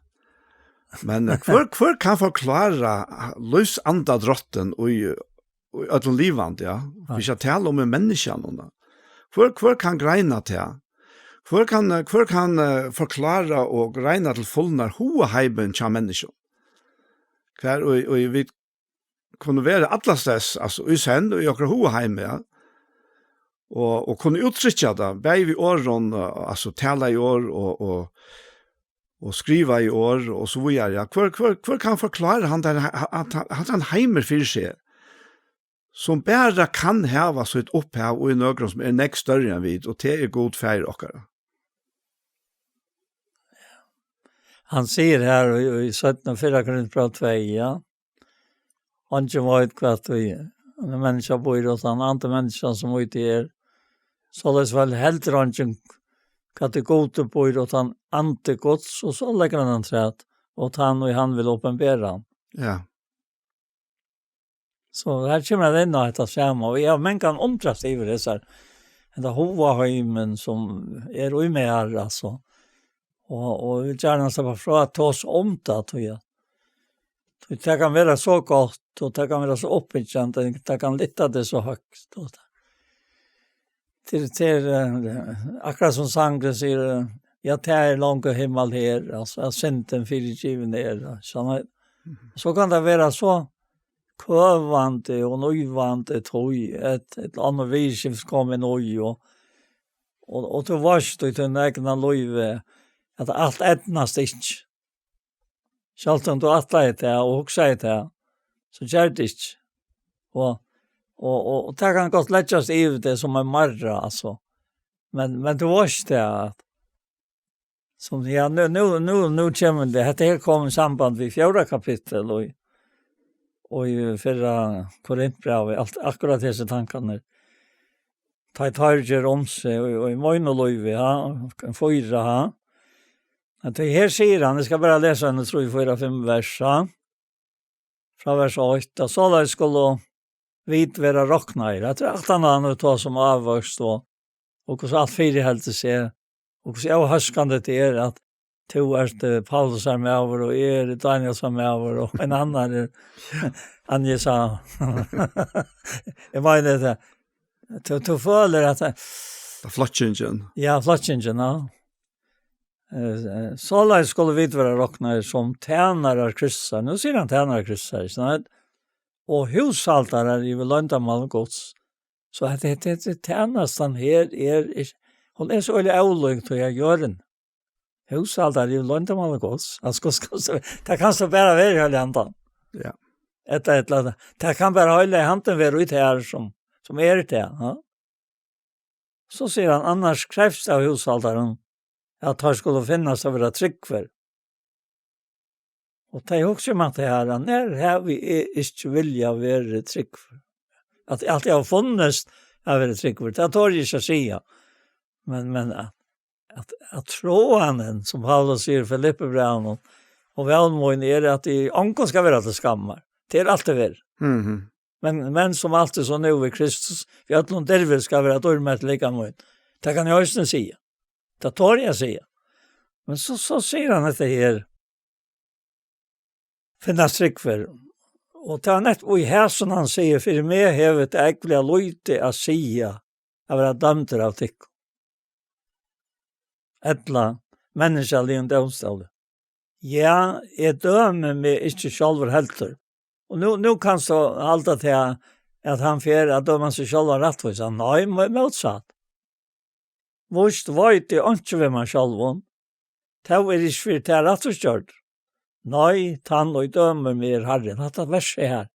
Men, eh, hvør, hvør kann forklára lívsandadráttin í, í øllum livandi, ja? Nei. Vit skal tala um í menniskjanum, ja. Hvør, hvør kann greina tað? Hvør kann, hvør kann, eh, forklára og greina til fulnar hugaheimin hjá menniskjum? Hvar og, og vit kunnu vera allastaðni, altso, í senn, í okkara hugaheimi, ja. Og, og kunnu úttrykkja tað, bæði við orðum, og, altso, tala í orð, og, og, og skriva í orð, og so víðari, ja. Hvør, hvør, hvør kann forklára hann, at hann, hann, hann heimur fyri seg, sum bara kann hava sítt upphav í nøkrum, sum er nógv størri enn vit, og tað er Gud, Faðir okkara. Hann sigur her í, í seinna, fyrra Korintbræv tvey, ja. Eingin veit hvat í, ein menniskja býr, uttan andi menniskja sum í tí er. Soleiðis veit heldur eingin hvat í Gudi býr, uttan andi Guds, og so leggur hann afturat, og tann í hann vil opinbera hann. Ja. So her kemur hann inn á hetta sama, og eg havi mangan undrast yvir hesar, henda hugaheimin sum er í mær, altso. Og, og eg vil gjarna sleppa frá at tosa um tað, tí at, tí tað kann vera so gott, og tað kann vera so uppbyggjandi, tað kann lyfta teg so høgt, og tað. Til, til, eh, akkurát sum sangurin sigur, eh, ja, tað er langt himmal her, altso, at syndin fyrigivin er, ja, so, so kann tað vera so køvandi og nívandi, tí eitt, eitt annað viðurskifti koma inn í, og, og, og tú veitst í tínum egna lívi, at alt eydnast ikki. Sjálvt um tú ætlaði tað og hugsaði tað, so ger tað ikki. Og, og, og, og tað kann gott leggjast yvir teg sum ein marra, altso. Men, men tú veitst tað, at sum, ja, nú, nú, nú, nú kemur tað, hetta her kom í samband við fjórða kapittul og í, og í fyrra Korintbrævi, alt, akkurát hesir tankarnir. Tá ið teir gera um seg, og, og í mínum lívi, ja, fýra, ja. Men tí her sigur hann, eg skal bara lesa eini trý, fýra, fimm vers, ja. Frá vers eitt, at soleiðis skulu vit vera roknaðir. At alt annað, hann tosar um ávøkst og, og hvussu alt fyriheldur seg, og hvussu óhóskandi tað er, at tú ert, eh, Paulusar maður, og eg eri Danielsar maður, og ein annar er Anjesa. Eg meini tað. Tú, tú følir at tað er flokkingin. Ja, flokkingin, ja. Eh, eh, soleiðis skulu vit vera roknaðir sum tænarar Krists. Nú sigur hann tænarar Krists, ikki sant? Og húshaldarar yvir loyndarmál Guds. So at hetta, hetta, hetta tænastan her er, er, hon er so øgiliga ólík tí av jørðini. Húshaldarar yvir loyndarmál Guds. Altso, hvussu skal, tað kanst tú bara vera í Heilaga Andanum. Ja. Ella, ella, tað kann bara Heilagi Andin vera í tær sum, sum er tað, ja. So sigur hann, annars krevst av húshaldarum, at teir skulu finnast at vera trúgvir. Og tey hugsa um at tað her, nær havi eg ikki viljað verið trúgvur? At alt eg havi funnist at vera trúgvur, tað tori eg ikki at siga. Men, men at, at, at trúgvin, sum Paulus sigur í Filippibrævinum, og vón mín er, at eg ongum skal vera til skammar. Tað er altíð verið. Mhm. Men, men sum alt er so nú við Kristus, við øllum dirvi skal vera dýrmætt líka mín. Tað kann eg eisini siga. Tað tori eg at siga. Men so, so sigur hann hetta her. Finnast trúgvir. Og tað er nettupp í hesum hann sigur, fyri meg hevur tað ógvuliga lítið at siga, at vera dømdur av tykkum. Ella menniskjaligum dómstóli. Ja, eg dømi meg ikki sjálvur heldur. Og nú, nú kanst tú halda til at hann fer at døma seg sjálvan rættvísan. Nei, mó-, mótsatt. Víst veit eg einki við mær sjálvum. Tó eri eg ikki fyri tað rættvísgjørdur. Nei, tann, ið dømir meg, er Harrin. Hatta versið her.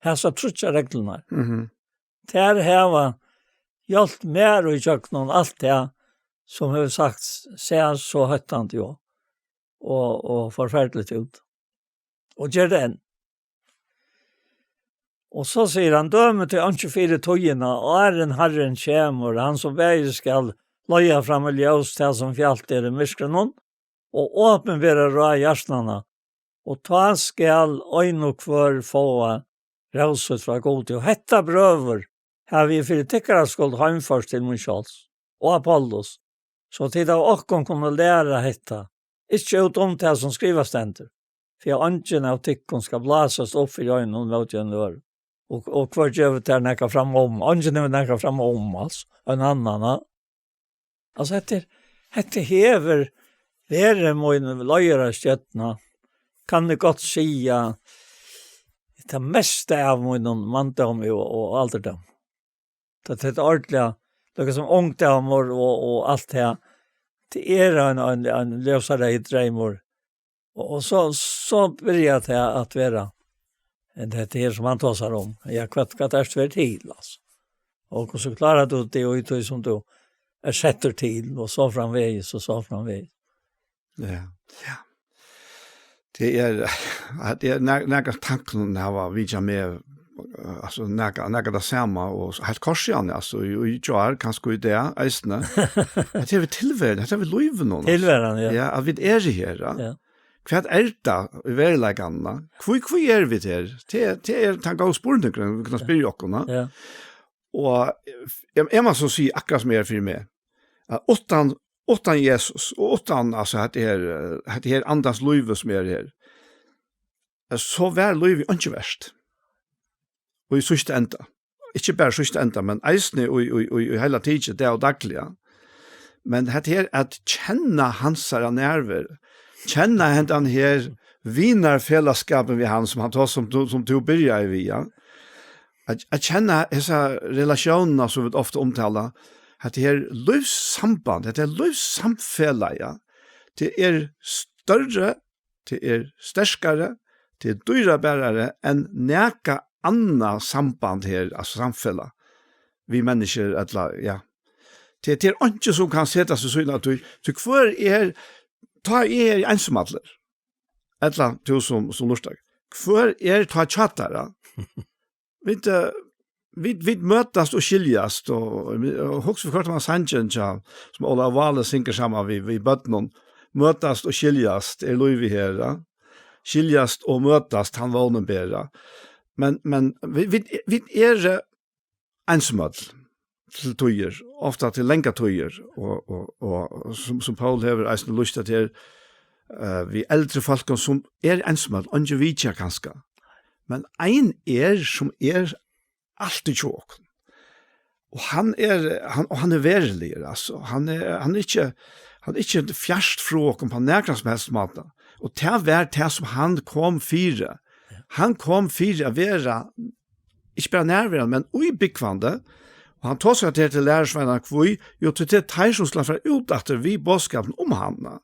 Hasar tríggjar reglurnar. Mhm. Tær hava hjálpt mær í gjøgnum alt tað, sum hevur sagt seg so hóttandi og, og, og forferdiligt út. Og ger tað enn. Og so sigur hann, dømið teg einki fyri tíðina, áðrenn Harrin kemur, hann sum bæði skal leiða fram í ljós tað, sum fjalt er í myrkrinum, og opinbera ráð hjartanna, og tá skal ein og hvør fáa rós frá Gudi. Og hetta, brøður, havi eg fyri tykkara skuld heimført til mín sjálvs og Apollos, so tit av okkum kunnu læra hetta, ikki út um tað, sum skrivað stendur, fyri at eingin av tykkum skal blásast upp fyri einum móti einum øðrum. Og, og hvør gevur tær nakað framum? Eingin hevur nakað framum, altso, ein annan, ha? Altso, hetta er, hetta hevur verið mín leiðarastjørna, kann eg gott siga, tað mesta av mínum manndómi og, og aldurdómi. Tað, tað er ordiliga, tað er sum ungdómur og, og alt tað. Tað er ein, ein, ein ljósareyður dreymur. Og, og so, so byrjar tað at vera, enn hetta her sum hann tosar um. Ja, hvat, hvat er tað til, altso? Og hvussu klárar tú teg í tí sum tú ert settur til, og so framvegis, og so framvegis. Ja. Ja. Tað er, tað er nær-, nakrar tankar hava vitjað meg, eh, altso, nakað, nakað tað sama, og so heilt kort síðan, altso, í, í gjár, kanska í dag, eisini. At tað er við tilveran, at tað er við lívinum, altso. Tilveran, ja. Ja, at vit eru her, ja. Ja. Hvat er tað í veruleikanum, da? Hví, hví eru vit her? Tað, tað er tann góði spurningurin, vit kunnu Ja. spyrja okkum, da. Ja. Og eg, eg má so siga akkurát sum er fyri meg, at uttan, uttan Jesus, og uttan, altso, at er, eh, at er andans lív sum er her, eh, so var lívið einki vert. Og í síðsta enda. Ikki bara síðsta enda, men eisini í, í, í, í heila tikið, dag og dagliga. Men hetta her at kenna hansara nærveru, kenna hendan her vinarfelagsskapin við hann, sum hann tosar um, sum tú byrjaði við, ja. At, at kenna hesa relatiónina, sum vit ofta umtala, at tað er lívssamband, at tað er lívssamfelag, ja. Tað er størri, tað er sterkari, tað er dýrabarari enn nakað annað samband her, altso samfelag, við menniskju, ella, ja. Tað, tað er einki sum kann setast við síðuna av tí, tí hvør er, tá eg eri einsamallur, ella tú sum, sum lurtar, hvør er tá hjá tær, ja? Vit, eh, vit, vit møtast og skiljast, og, og hugsa, vit hoyrdu sangin hjá, sum Ólavur Váli syngur saman við, við børnum, møtast og skiljast, er lívið her, ja? Skiljast og møtast, hann vónin bera. Men, men vit, vit, vit eru einsamøll til tíðir, ofta til langar tíðir, og, og, og sum, sum Poul hevur eisini lýst, at her, eh, við eldri fólkum, sum er einsamøll, eingin vitjar kanska. Men ein er, sum er altíð hjá okkum. Og hann er, hann, og hann er veruligur, altso. Hann er, hann er ikki, hann er ikki fjart frá okkum á nakran sum helst máta. Og tað var tað, sum hann kom fyri. Hann kom fyri at vera, ikki bara nærverandi, men íbúgvandi. Og hann tosar her til lærisveinar, hví? Jú, tí tað er teir, sum skulu fara út aftur við boðskapinum um hann.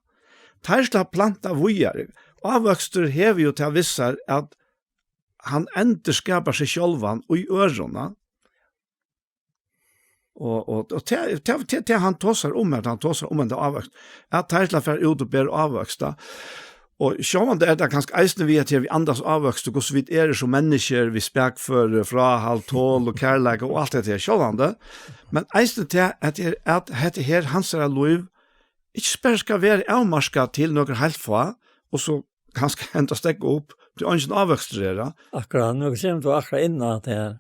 Teir skulu planta víðari. Ávøkstur hevur jú tað við sær, at hann endurskapar seg sjálvan í øðrum, ja. Og, og, og tað, tað, tað, tað hann tosar um, at hann tosar um henda ávøkst, at teir skulu fara út og bera ávøkst, ja. Og sjálvandi er tað kanska eisini við, at her við andans ávøkst, og hvussu vit eru sum menniskjur, við spakføri, fráhald, tol og kærleika og alt hetta her, sjálvandi. Men eisini tað, at er, at hetta her, hansara lív, ikki bara skal vera avmarkað til nøkur heilt fá, og so kanska henda steðga upp, tí eingin ávøkstur er, ja. Akkurát, nú kemur tú akkurát inn á tað her.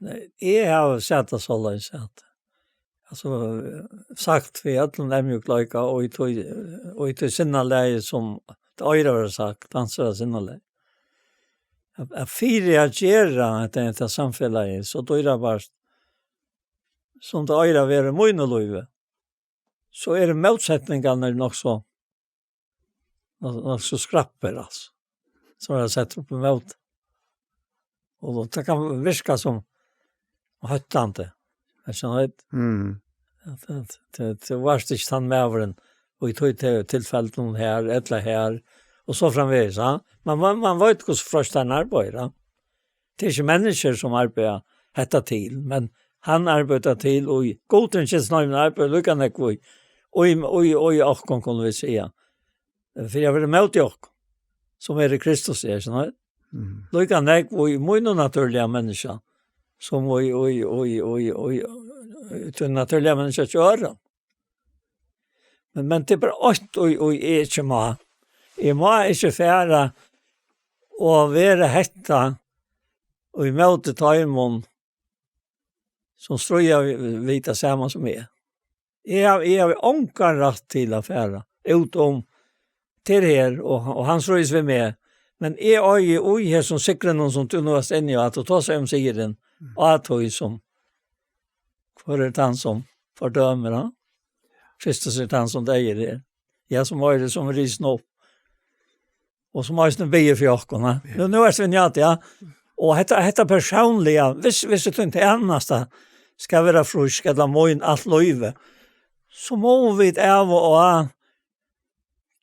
Nei, eg havi sæð tað soleiðis, at, altso, sagt við øllum eyðmjúkleika og í tí, og í tí sinnalagi, sum tað eigur at vera sagt, hansara sinnalagi. At, at fyri at gera hetta, hetta samfelagið so dýrabært, sum tað eigur at vera í mínum lívi, so eru mótsetningarnar nokk so, nokk, nokk so skrappar, altso, sum eru settar upp ímóti. Og tað kann virka sum hóttandi, men so er Mm. at, at, at, at tú varst ikki tann maðurin, og í tí til-, tilfellinum her, ella her, og so framvegis, ja. Men man, man veit hvussu freistararnir arbeiða, ja. Tað er ikki menniskjur, sum arbeiða hetta til, men hann arbeiðir til, og Gudin kemur snarari arbeiðir líka nógv í, og í, og í, og í okkum, kunnu vit siga. Fyri at vera móti okkum, sum er í Kristus, er, so, nei? Mm. Líka nógv í mínum natúrliga menniskja, sum í, í, í, í, í, í tí natúrliga menniskja hjá øðrum. Men, men tað er bara eitt, og, og eg ikki má. Eg má ikki fara og vera hetta og ímóti teimum, sum stríða við, við tað sama sum eg. Eg havi, eg havi ongan rætt til at fara út um til her, og, og hann stríðist við meg. Men eg eigi í hesum sigrinum, sum tú nú ert inni á, at tú tosar um sigurin, Mm. á tí sum, hvør er tann sum fordømir, ha? Kristus er tann, sum deyður her. Ja, sum eigur, sum er risin upp. Og sum eisini biður fyri okkum, ha? Ja. Nú, nú er svinjat, ja. Og hetta, hetta persónliga, hvis, hvis tú tænasta skal vera frísk, ella mín alt lívið, so má vit av og á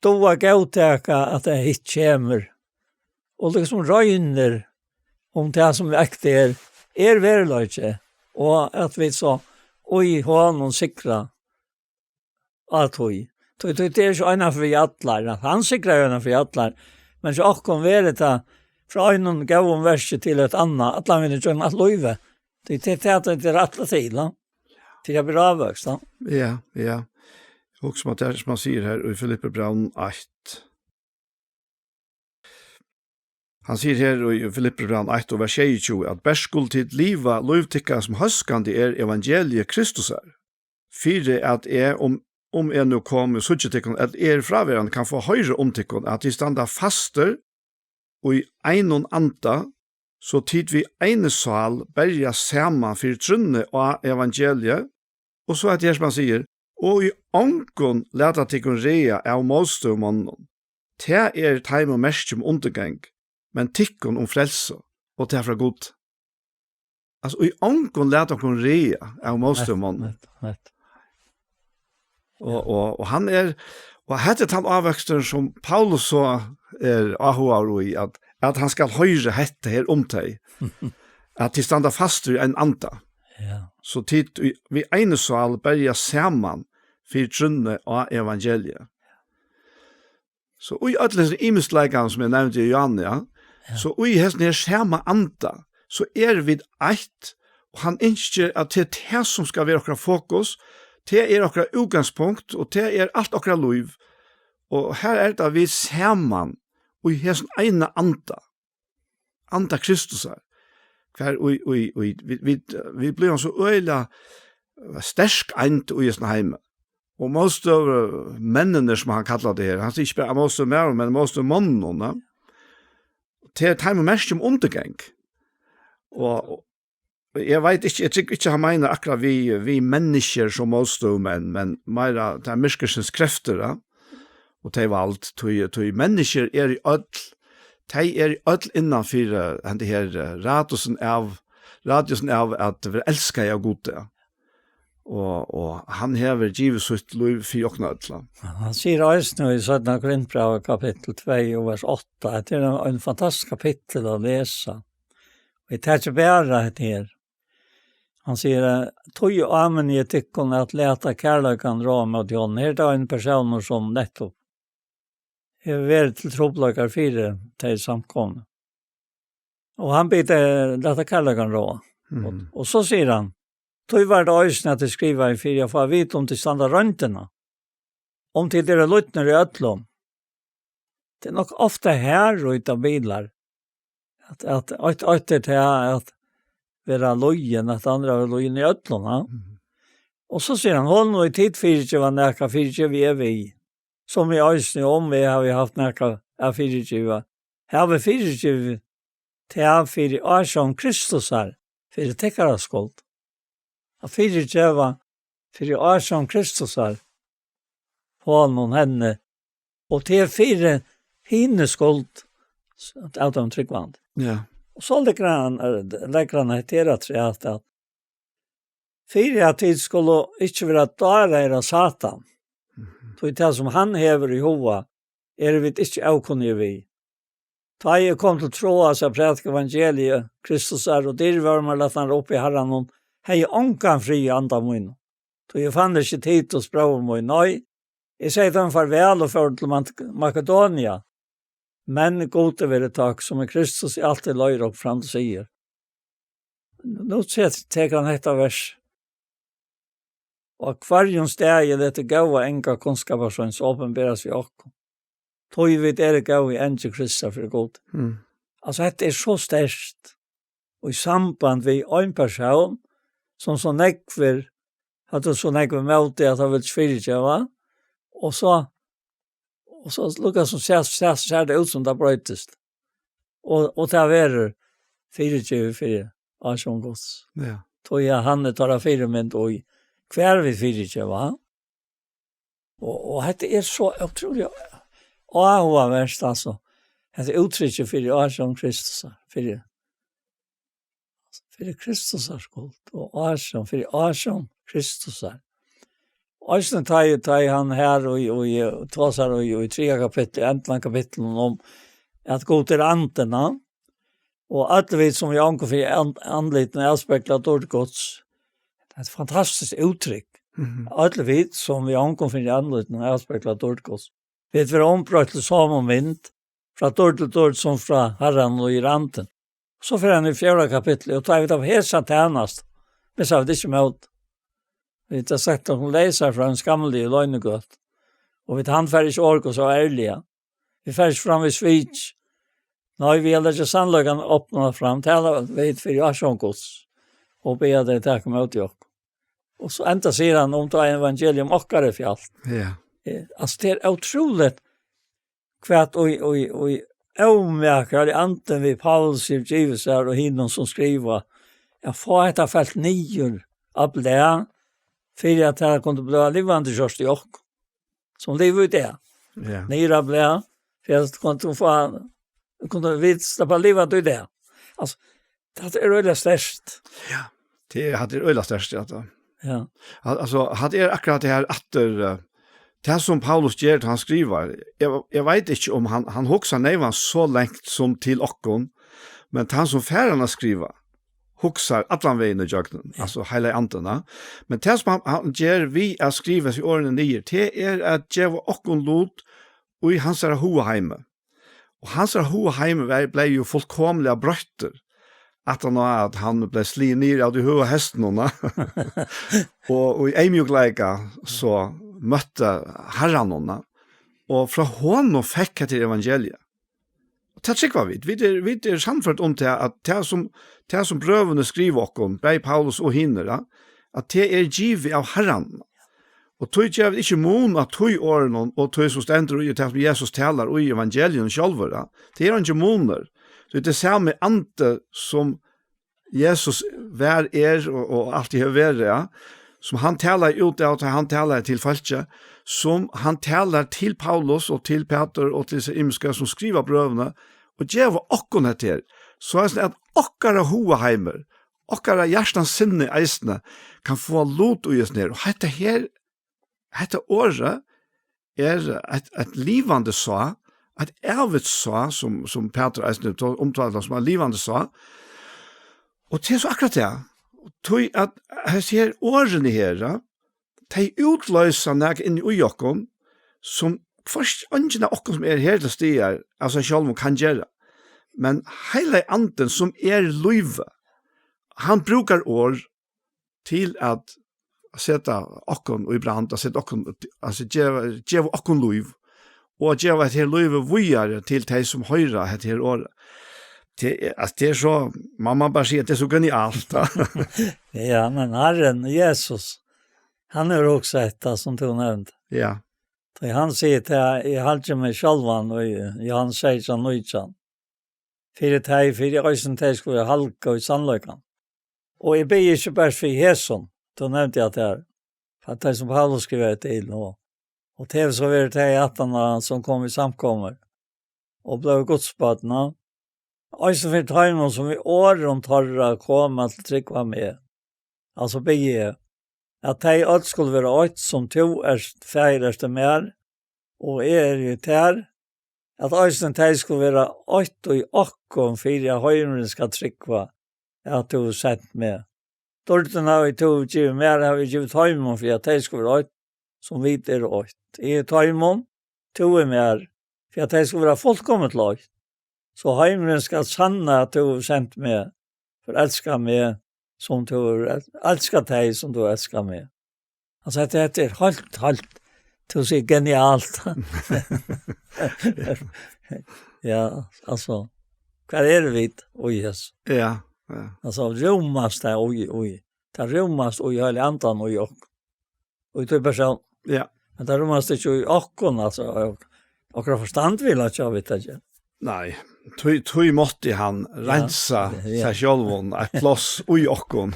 duga at góðtaka at tað hitt kemur. Og liksom roynir um tað sum vekt er, er veruleiki, og at vit so í honum sigra á tí. Tí, tí, tað er ikki eina fyri allar, at hann sigrar eina fyri allar, men so okkum verður tað frá einum góðum verki til eitt annað, allan vegin gjøgnum alt lívið. Tí tað, tað, tað er rætt til, da. Til at bli rávøkst, da. Ja, ja. Hugsa um at tað er, sum hann sigur her í Filippibrævinum eitt. Hann sigur her í Filippibrævinum eitt og vers sjeyogtjúgu, at bert skulu tit liva lív tykkara, sum hóskandi er evangelii Kristusar, fyri at eg, um, um eg nú komi og síggi tykkum, at eg eri fráverandi, kann fáa hoyra um tykkum, at tit standa fastir í einum anda, so tit við eini sál berjast saman fyri trúnni á evangeliið, og so er tað her, sum hann sigur, og í ongum lata tykkum ræða av mótstøðumonnum. Tað er teimum merki um undirgang, men tykkum um frelsu, og tað frá Gudi. Altso, í ongum lata okkum ræða av mótstøðumonnum. Nett, nett, nett. Og, og, og hann er, og hetta er tann ávøksturin, sum Paulus so er áhugaður í, at, at hann skal hoyra hetta her um tey, at tit standa fastir í ein anda. Ja. So tit í, við eini sál berjast saman fyri trúnni á evangeliið. So í øllum hesum ymisleikanum, sum eg nevndi í Johanne, ja, ja, so í hesum her sama anda, so eru vit eitt, og hann ynskir, at tað er tað, sum skal vera okkara fokus, tað er okkara útgangspunkt, og tað er alt okkara lív. Og her er tað, vit saman í hesum eina anda, anda Kristusar, hvar í, í, í, vit, vit, vit blíva so øgiliga sterk eind í hesum heimi. Og mótstøðumennirnir, sum hann kallar tey her, hann sigur ikki bara mótstøðumaður, men mótstøðumonnum, ja. Tað er teimum merki um undirgang. Og, og eg veit ikki, eg trúgvi ikki, hann meinar akkurát við, við menniskjur sum mótstøðumenn, men meira tað myrkursins kreftir, ja. Og tey vald, tí, tí menniskjur eru øll, tey eru øll innan fyri, eh, henda her, eh, radiusin av, radiusin av at vera elskað av Gudi, ja. Og, og hann hevur givið sítt lív fyri okkum øll. Ja, hann sigur eisini í seinna Korintbrævi kapittul tvey og vers átta, at tað er ein, ein fantastisk kapittul at lesa. Vit taka bara hetta her. Hann sigur, eh, "Tí áminni eg tykkum at lata kærleikan ráða móti honum." Her er tað ein persónur sum nettupp hevur verið til trupulleikar fyri tey samkomnu. Og hann biður tey lata kærleikan ráða. Mhm. Og, og so sigur hann, "Tí var tað eisini, at eg skrivaði fyri at fáa at vita, um tit standa royndina, um tit eru lýdnir í øllum." Tað er nokk ofta her, og í tað bilar, at, at eitt, eitt er tað at vera lýðin, at andra vera lýðin í øllum, ja. Mhm. Og so sigur hann, "Honum, ið tit fyrigeva nakað, fyrigevi eg við, sum eg eisini, um eg havi havt nakað at fyrigeva, havi fyrigivið tað fyri ásjón Kristusar, fyri tykkara skuld." At fyrigeva fyri ásjón Kristusar, honum, henni, og tað er fyri hini skuld, av teimum trúgvandi. Ja. Og so leggur hann, eh, leggur hann hetta her afturat, at fyri at tit skulu ikki vera dáraðir av Satan, mhm, tí tað, sum hann hevur í huga, eru vit ikki ókunnigi við. Tá eg kom til Troas at prædika evangeliið Kristusar, og dýrvørmur latnar upp í Harranum, hevði eg ongan frið í anda mínum. Tí eg fann ikki Titus, bróður mín, nei, eg segði teimum farvæl og fór til Mak-, Makedonia. Men Gudi verið takk, sum í Kristus eg altíð leiði okkum fram til sigur. Nú te-, tekur hann hetta vers. Og á hvørjum staði letur góða anga kunnskaparsins opinberast við okkum, tí vit eru góð í eingil Kristusar fyri Gud. Mm. Altso, hetta er so sterkt. Og í samband við ein persón, sum so nógvir, høvdu so nógv ímóti, at hann vildi ikki fyrigeva, og so, og so lukka sum sær, sær, sær tað út, sum tað broytist. Og, og tað verður fyrigivið fyri ásjón Guds. Ja. Tí at hann er teirra fyrimynd í, hvar vit fyrigeva. Og, og hetta er so ótrúliga áhugavert, altso. Hetta er úttrykki fyri ásjón Kristusar, fyri, fyri Kristusar skuld, og ásjón, fyri ásjón Kristusar. Og eisini tá ið, tá ið hann her og, og, og tosar í, í triðja kapitli, endan kapitlinum um at Gud er andin, og øll vit sum við ongum fyri an-, andlitum avspegla dýrd Guds. Tað er eitt fantastiskt úttrykk. Mhm. Øll vit sum við ongum fyri andlitum avspegla dýrd Guds. Vit verða umbroytt til somu mynd, frá dýrd til dýrd sum frá Harranum, og í andin. So fer hann í fjórða kapitli, og tá vit hava hesa tænast, missa vit ikki mót. Vit hava sett okkum leysar frá hinum skamligu loynigøtu. Og vit handfara ikki orð so ærliga. Vit fara ikki fram við svik. Nei, vit hava latið sannleikan opna fram, tala vit fyri ásjón Guds, og biðja tey taka ímóti okkum. Og so enda sigur hann um tað evangelium okkara er fjalt. Ja. Eh, altso, tað er ótrúligt hvat og, og, og ómakrali andin við Paulus hevur givið sær og hinum sum skriva, at fáa hetta felt niður á blað, fyri at tað kundi blíva livandi gjørt í okkum, sum liva í dag. Ja. Niður á blað, fyri at kundu fáa, kundu vit sleppa livandi í dag. Altso, tað er øgiliga sterkt. Ja, tað er, tað er øgiliga sterkt, ja, tað. Ja. Al-, altso, tað er akkurát tað her at, eh, tað sum Paulus ger, tá hann skrivar, eg, eg veit ikki um hann, hann hugsar neyvan so langt sum til okkum, men tann sum fær hann at skriva, hugsar allan vegin ígjøgnum, ja, altso heilagi andin, ja. Men tað sum hann, hann ger við at skriva hesi orðini niður, tað er at geva okkum lut í hansara hugaheimi. Og hansara hugaheimur var, bleiv jú fullkomiliga broyttur, aftan á at hann bleiv sligin niður av tí høga hestinum, og í eyðmjúkleika so møtti Harranum, og frá honum fekk hetta evangeliið. Og tað trúgva vit. Vit eru, vit eru sannførd um tað, at tað sum, tað sum brøvini skriva okkum, bæði Paulus og hinir, ja, at tað er givið av Harranum. Og tí gera vit ikki mun á tí orðunum og tí sum stendur í, tað sum Jesus talar í evangelium sjálvur, ja. Tað er eingin munur. Tí tað er sami andi sum Jesus var, er og, og altíð hevur verið, ja. Sum hann talar út av, tá hann talar til fólkið, sum hann talar til Paulus og til Petur og til seg ymiska sum skriva brøvini, og geva okkum hetta her. So at okkara hugaheimur, okkara hjartans sinni eisini, kann fáa lut í hesum her. Og hetta her, hetta orðið er eitt, eitt livandi sá, eitt ævigt sá, sum, sum Petur eisini to-, umtalar sum eitt livandi sá. Og tað er so akkurát tað. Tí at hesi her orðini her, ja, tey útloysa nakað inni í okkum, sum hvørki eingin av okkum sum er her til staðar av sær sjálvum kann gera. Men heilagi andin, sum er lívið, hann brúkar orð til at seta okkum í brand, at seta okkum, altso geva, geva okkum lív, og at geva hetta her lívið víðari til tey sum hoyra hetta her orð. Tað er, altso, tað er so, man, man bara siga, tað er so genialt, ja. Ja, men Harrin Jesus, hann hevur hugsað hetta, sum tú nevndi. Ja. Tí hann sigur tað, eg haldi meg sjálvan í Jóhannes seytjan nítjan. Fyri tey, fyri eisini tey skulu halga í sannleikan. Og eg biði ikki bara fyri hesum, tú nevndi at tað er, fyri tey sum Paulus skrivaði til, og, og tey so verið tey aftan á, sum kom í samkomur, og blivu Guds børn, ja. Eisini fyri teimum, sum við orðum teirra koma til trúgv á meg. Altso biði eg, at tey øll skulu vera eitt, sum tú ert, Faðir, ert í mær, og eg eri í tær, at eisini tey skulu vera eitt í okkum, fyri at heimurin skal trúgva, at tú hevur sent meg. Dýrdina, ið tú hevur givið mær, havi eg givið teimum, fyri at tey skulu vera eitt, sum vit eru eitt. Eg í teimum, tú í mær, fyri at tey skulu vera fullkomin til eitt. So heimurin skal sanna, at tú hevur sent meg, forelskað meg, sum tú hevur el-, elskað tey, sum tú elskar meg. Altso, hetta, hetta er heilt, heilt, tú sigur genialt. Ja, altso, hvar eru vit? Í Jesus. Ja, ja. Altso, rúmast tað í, í, tað rúmast í heilagi andan í okkum. Og í tí persón. Ja. Men tað rúmast ikki í okkum, altso, og, okkara forstand vil ikki hava vit at gera. Nei, tí, tí mátti hann reinsa, ja, seg sjálvan eitt pláss í okkum,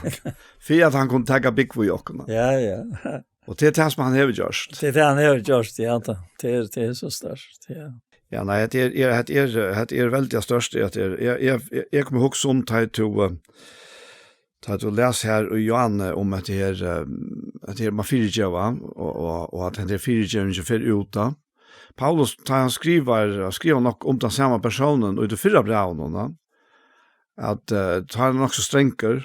fyri at hann kundi taka búgv í okkum. Ja, ja. Og tað er tað sum hann hevur gjørt. Tað er tað hann hevur gjørt, ja, tað, tað er, tað er so sterkt, ja. Ja, nei, hetta er, er, hetta er, hetta er veldig størst, at er, jeg, jeg, jeg, jeg kom hugsa um, tá tú, eh, tá tú les her i Johanne om at her, eh, at her man fyrirgeva, og, og, og at hetta er fyrirgevning som fer ut da. Paulus, tá hann skriver, skriver nok om den samme personen, og i det fyrre brevet, da, at, eh, tá er hann nok så strenger,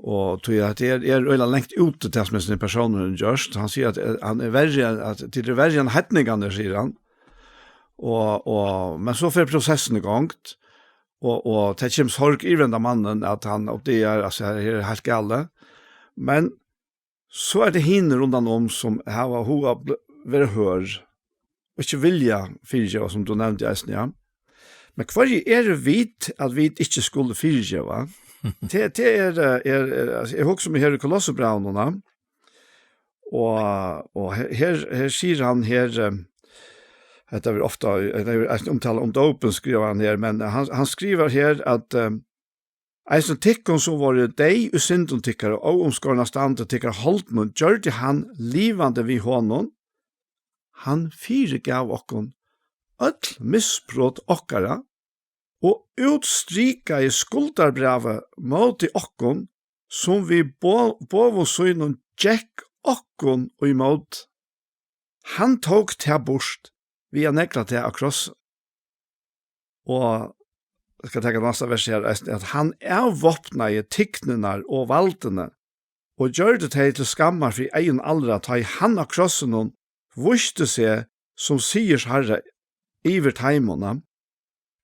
og tog at det er, er øyla lengt ut til det som er sin personer gjørst. Han sier at eh, han er verre, at det er verre enn hedningene, sier han. Og, og, men så fer prosessen i gang, og, og det kommer sorg i den mannen, at han oppdager, altså, her er helt gale. Men så er det hinir rundan om som hava hug at bl- vera hør, og ikke vilja fyrirgeva, som du nevnte, eisen, ja. Men hva er det vit, at vit ikke skulle fyrirgeva? Det, det er, eh, er, er, altså, jeg husker meg her i Kolossebraunene, og, og her, her, her sier han her, eh, dette er ofte, det er en omtale om dåpen, skriver han her, men han, han skriver her at eh, eisen tykkum, som voru deg i syndum tykkara og óumskorna standi tykkara holdnum, gjørdi hann livandi við honum. Hann fyrigav okkum øll misbrot okkara og útstrikaði skuldarbrævið móti okkum, sum við bo- boðum sínum gekk okkum ímót. Hann tók tað burt við at negla tað á kross. Og eg skal taka næsta vers her, eisini, at hann avvápnaði tignirnar og valdini og gjørdi tey til skammar fyri eygum allra, tá ið hann á krossinum vísti seg sum sigursharra yvir teimum.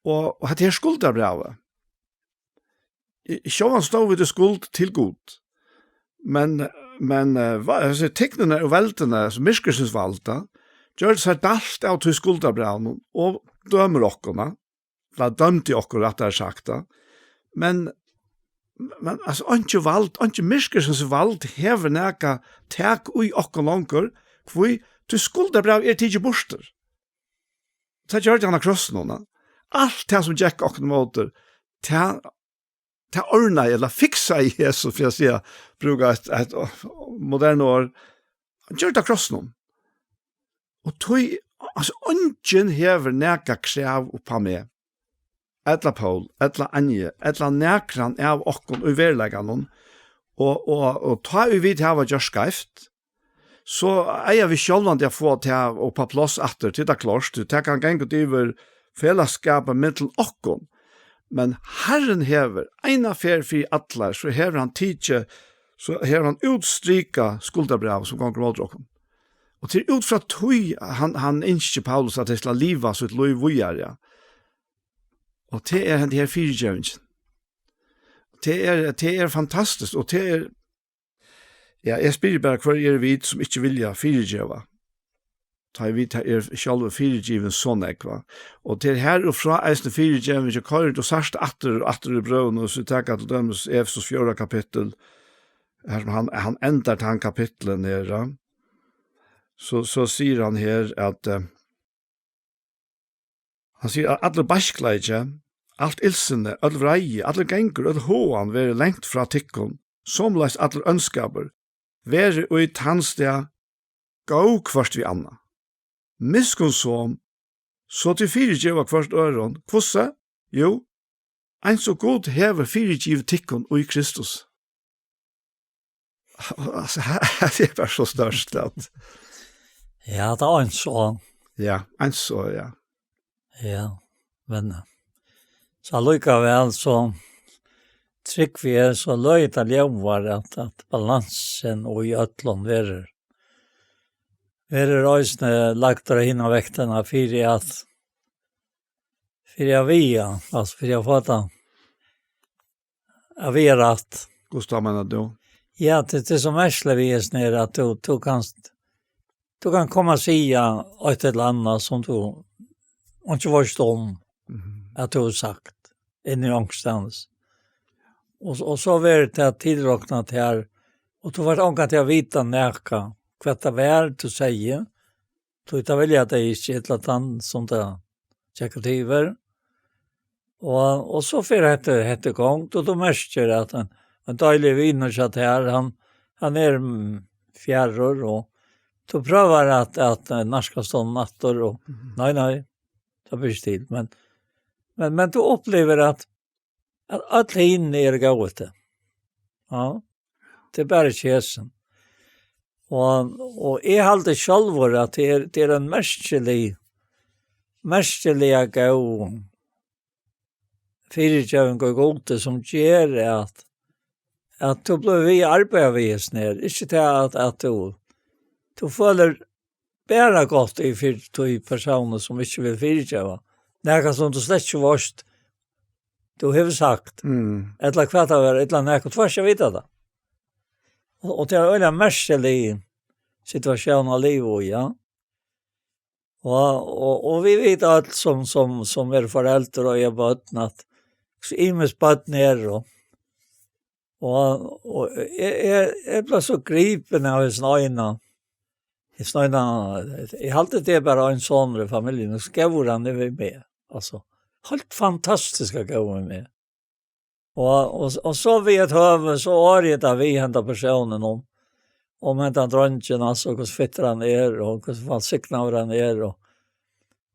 Og, og hetta her skuldarbrævið, sjálvandi stóðu vit í skuld til Gud. Men, men eh, hvat, hesi tignirnar og veldini, sum myrkursins valda, gjørdu sær dælt av tí skuldarbrævinum og dømir okkum, ella dømdi okkum, rættari sagt, da. Men, men altso, einki vald, einki myrkursins vald hevur nakað tak í okkum longur, hví, tí skuldarbrævið er tikið burtur. Tað gjørdi hann á krossinum, ha. Alt tað sum gekk okkum ímóti, tað, tað ordnaði, ella fiksaði Jesus, fyri at siga, brúka eitt, eitt moderne orð. Hann gjørdi tað á krossinum. Og tí, altso, eingin hevur nakað krav upp á meg, ella Pól, ella Anju, ella nakran av okkum í veruleikanum. Og, og, og tá ið vit hava gjørt skeivt, so eiga vit sjálvandi at fáa tað upp á pláss aftur, tí tað er klárt, tí tað kann ganga út yvir felagsskapin millum okkum. Men Harrin hevur eina ferð fyri allar, so hevur hann tikið, so hevur hann útstrikað skuldarbrævið sum gongur móti okkum. Og til út frá tí hann, hann ynskir Paulus at tey skal liva sítt lív víðari, ja. Og tað er henda her fyrigevingin. Tað er, tað er fantastiskt, og tað er, ja, eg spyr bara, hvør eru vit sum ikki vilja fyrigeva? Tá ið vit eru sjálvi fyrigivin so nógv, va? Og tað er her og frá eisini fyrigeving, eg koyri, tú sært aftur og aftur í brøvunum, og so taka til dømis Efesus fjórða kapittul, her sum hann, hann endar tann kapittulin her, ja. So, so sigur hann her at, eh, hann sigur at allur beiskleiki, alt illsinni, øll vreiði, allur gangur, øll háðan verði langt frá tykkum, somuleiðis allur óndskapur, verið í tann stað góð hvørt við annað, miskunnsom, so tit fyrigeva hvørt øðrum. Hvussu? Jú, eins og Gud hevur fyrigivið tykkum í Kristus. Altso, tað er bara so stórt, at Ja, tað er eins og ja, eins og, ja. Ja, men, eh, so allíkavæl, so trúgvi eg, so løgið tað ljómar, at, at balansin og í øllum verður, verður eisini lagdur á hina vektina fyri at, fyri at viga, altso fyri at fáa tað at viga rætt. Hvussu tá, meinar tú? Ja, tað, tað er so merkiligt við hesum her, at tú, tú kanst, tú kann koma og siga eitt ella annað sum tú ikki veitst um, Mhm. at tú hevur sagt, inni í onkrastaðni. Og, og so verður tað tilroknað her, og tú fært ongantíð at vita nakað, hvat tað var, tú segði, tí tað vilja tey ikki, ella tann sum tað gekk út yvir. Og, og so fer hetta, hetta í gongd, og tú merkir at ein, ein deiligur vinur hjá tær, hann, hann er, mm, fjarur, og tú prøvar at, at, eh, nærkast honum aftur, og Mhm. nei, nei, at byrja til, men, men, men tú upplivir at, at øll hini eru góð við teg. Ja, tað er bara ikki hesin. Og, og eg haldi sjálvur at tað er, tað er ein merkilig, merkiliga góð fyrigeving og Gudi, sum ger at, at tú blívur við at arbeiða við hesum her. Ikki tað at, at tú, tú følir bara gott í fyri tí persóni sum ikki vil fyrigeva. Nakað sum tú slett ikki veitst, tú hevur sagt. Mm. Ella hvat tað var, ella nakað, tú fært ikki at vita tað. Og, og tað er ein øgiliga merkilig situatión at liva í, ja. Og, og, og vit vita øll sum, sum, sum eru foreldur og eiga børn, at hvussu ymisk børn eru. Og, og eg, eg, eg bleiv so gripin av hesum eina. Hesum eina, eg haldi tað er bara ein sonur í familjuni, og góður hann er við meg. Altso, heilt fantastiskt góður við meg. Og, og, og so við eitt høvi, so orði eg tað við henda persónin um, um henda dreingin, altso, hvussu fittur hann er, og hvussu vælsignaður hann er, og,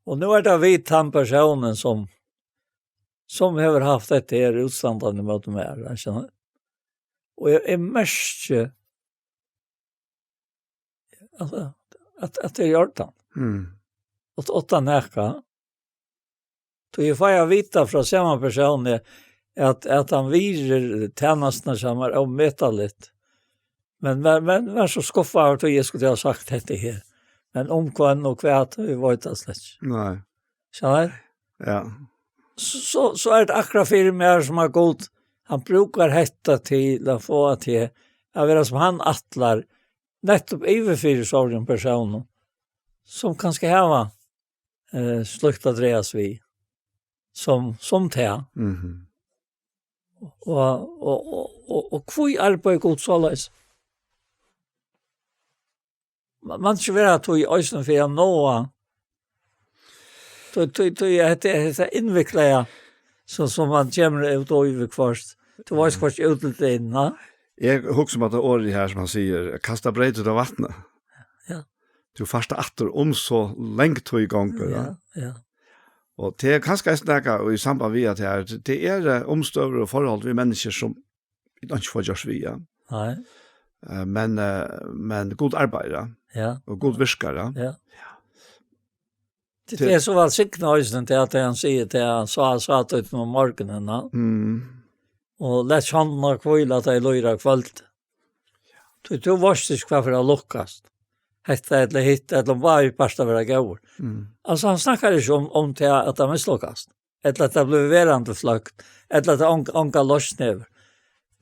og nú er tað við tann persónin sum, sum hevur havt hetta her útstandandi móti mær, skilur tú. Og eg, eg merki, altso, at, at tað er í ordan. Mm. At, at hann nakað. Tí eg fái at vita frá sama persóni, at, at hann virðir tænastuna hjá mær ómetaligt. Men, men, men var so skuffaður, tí eg skuldi hava sagt hetta her. Men um hvønn og hvat, vit vita slett ikki. Nei. Skilur tú? Ja. So, so, so er tað akkurát fyri mær sum at Gud, hann brúkar hetta til at fáa teg at vera sum hann ætlar, nettupp yvirfyri sovorðnum persónum, sum kanska hava, eh, slíkt at dragast við, sum, sum tað. Mhm. Og, og, og, og, og hví arbeiðir Gud soleiðis? Man, man skal vera tí eisini fyri at náa. Tí, tí, tí, hetta, hetta innviklaða, so, sum man kemur út í viðhvørt. Tú veitst hvørt útlitið er, na? Eg hugsi um at tað orðið her, sum hann sigur, kasta breyt út á vatnið. Ja. Tú fært tað aftur um so langt tú gongur, ja. Ja, ja. Og tað er kanska eisini nakað í samband við at her, tað er, eh, umstøður og forhold við menniskju sum vit ikki fáa gjørt við, ja. Nei. Eh, men, eh, men Gud arbeiðir, ja. Ja. Og Gud virkar, ja. Ja. Tað er so vælsignað eisini, tað at hann sigur, tað hann sá, sá tað um morgunin, ja. Mm. Og læt hondina hvíla, at tað er líður á kvøld. Tú, tú veitst ikki hvat fer at lukkast. Hetta ella hitt, ella um bara vit bara vera góðir. Mm. Altso, hann snakkar ikki um, um tað at tað mislukkast. Ella at tað blívur verandi fløkt. Ella at tað onga, onga loysn hevur.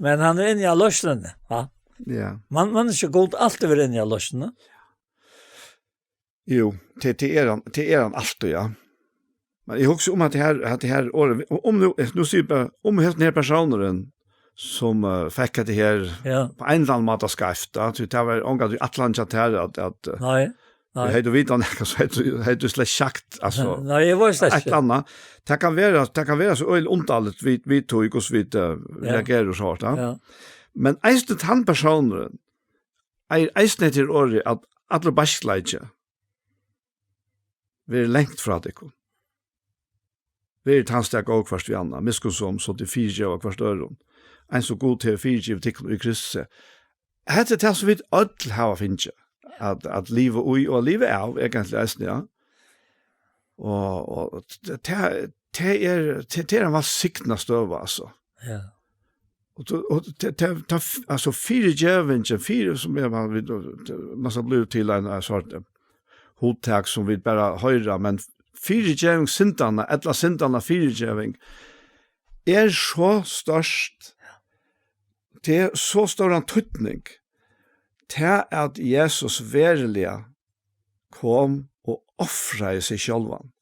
Men hann er inni á loysnini, va? Ja. Man, man er ikki Gud altíð verið inni á loysnini. Jú, tað, tað er hann, tað er hann altíð, ja. Men eg hugsi um at her, at her orðið, um nú, nú sigur bara, um hesin her persónurin, sum, eh, fekk hetta her, ja, á ein ella annan máta skeivt, ja, tí tað var ongantíð ætlanin hjá tær at, at, eh, nei, nei. Hevði tú vitað nakað, so hevði tú, hevði tú slett sagt, altso, nei, nei, eg veit slett eitt ikki. Ella annað. Tað kann vera, tað kann vera so øgiliga undarligt, vit, vit to, hvussu vit, eh, ja, reagera og so, ja. Ja. Men eisini tann persónurin, ei-, eisini hetta orðið, at allur beiskleiki verður langt frá tykkum. Verið tað góð hvørt við annað, miskunnsom, so tit fyrigeva hvørt øðrum, eins og Gud hevur fyrigivið tykkum í Kristusi. Hetta er tað, sum vit øll hava fingið at, at liva í og at liva av, eigentliga eisini, ja. Og, og t-, tað, tað er, tað, tað er ein vælsignað støða, altso. Ja. Og tú, og te-, te-, ta f-, altso, fyrigevingin, fyri, sum er, man, vit, man skal bliva til ein, ein sort, eh, hugtak, sum vit bara hoyra, men fyrigeving syndanna, ella syndanna fyrigeving, er so stórt, tað er so stóran týdning, tað at Jesus veruliga kom og ofraði seg sjálvan,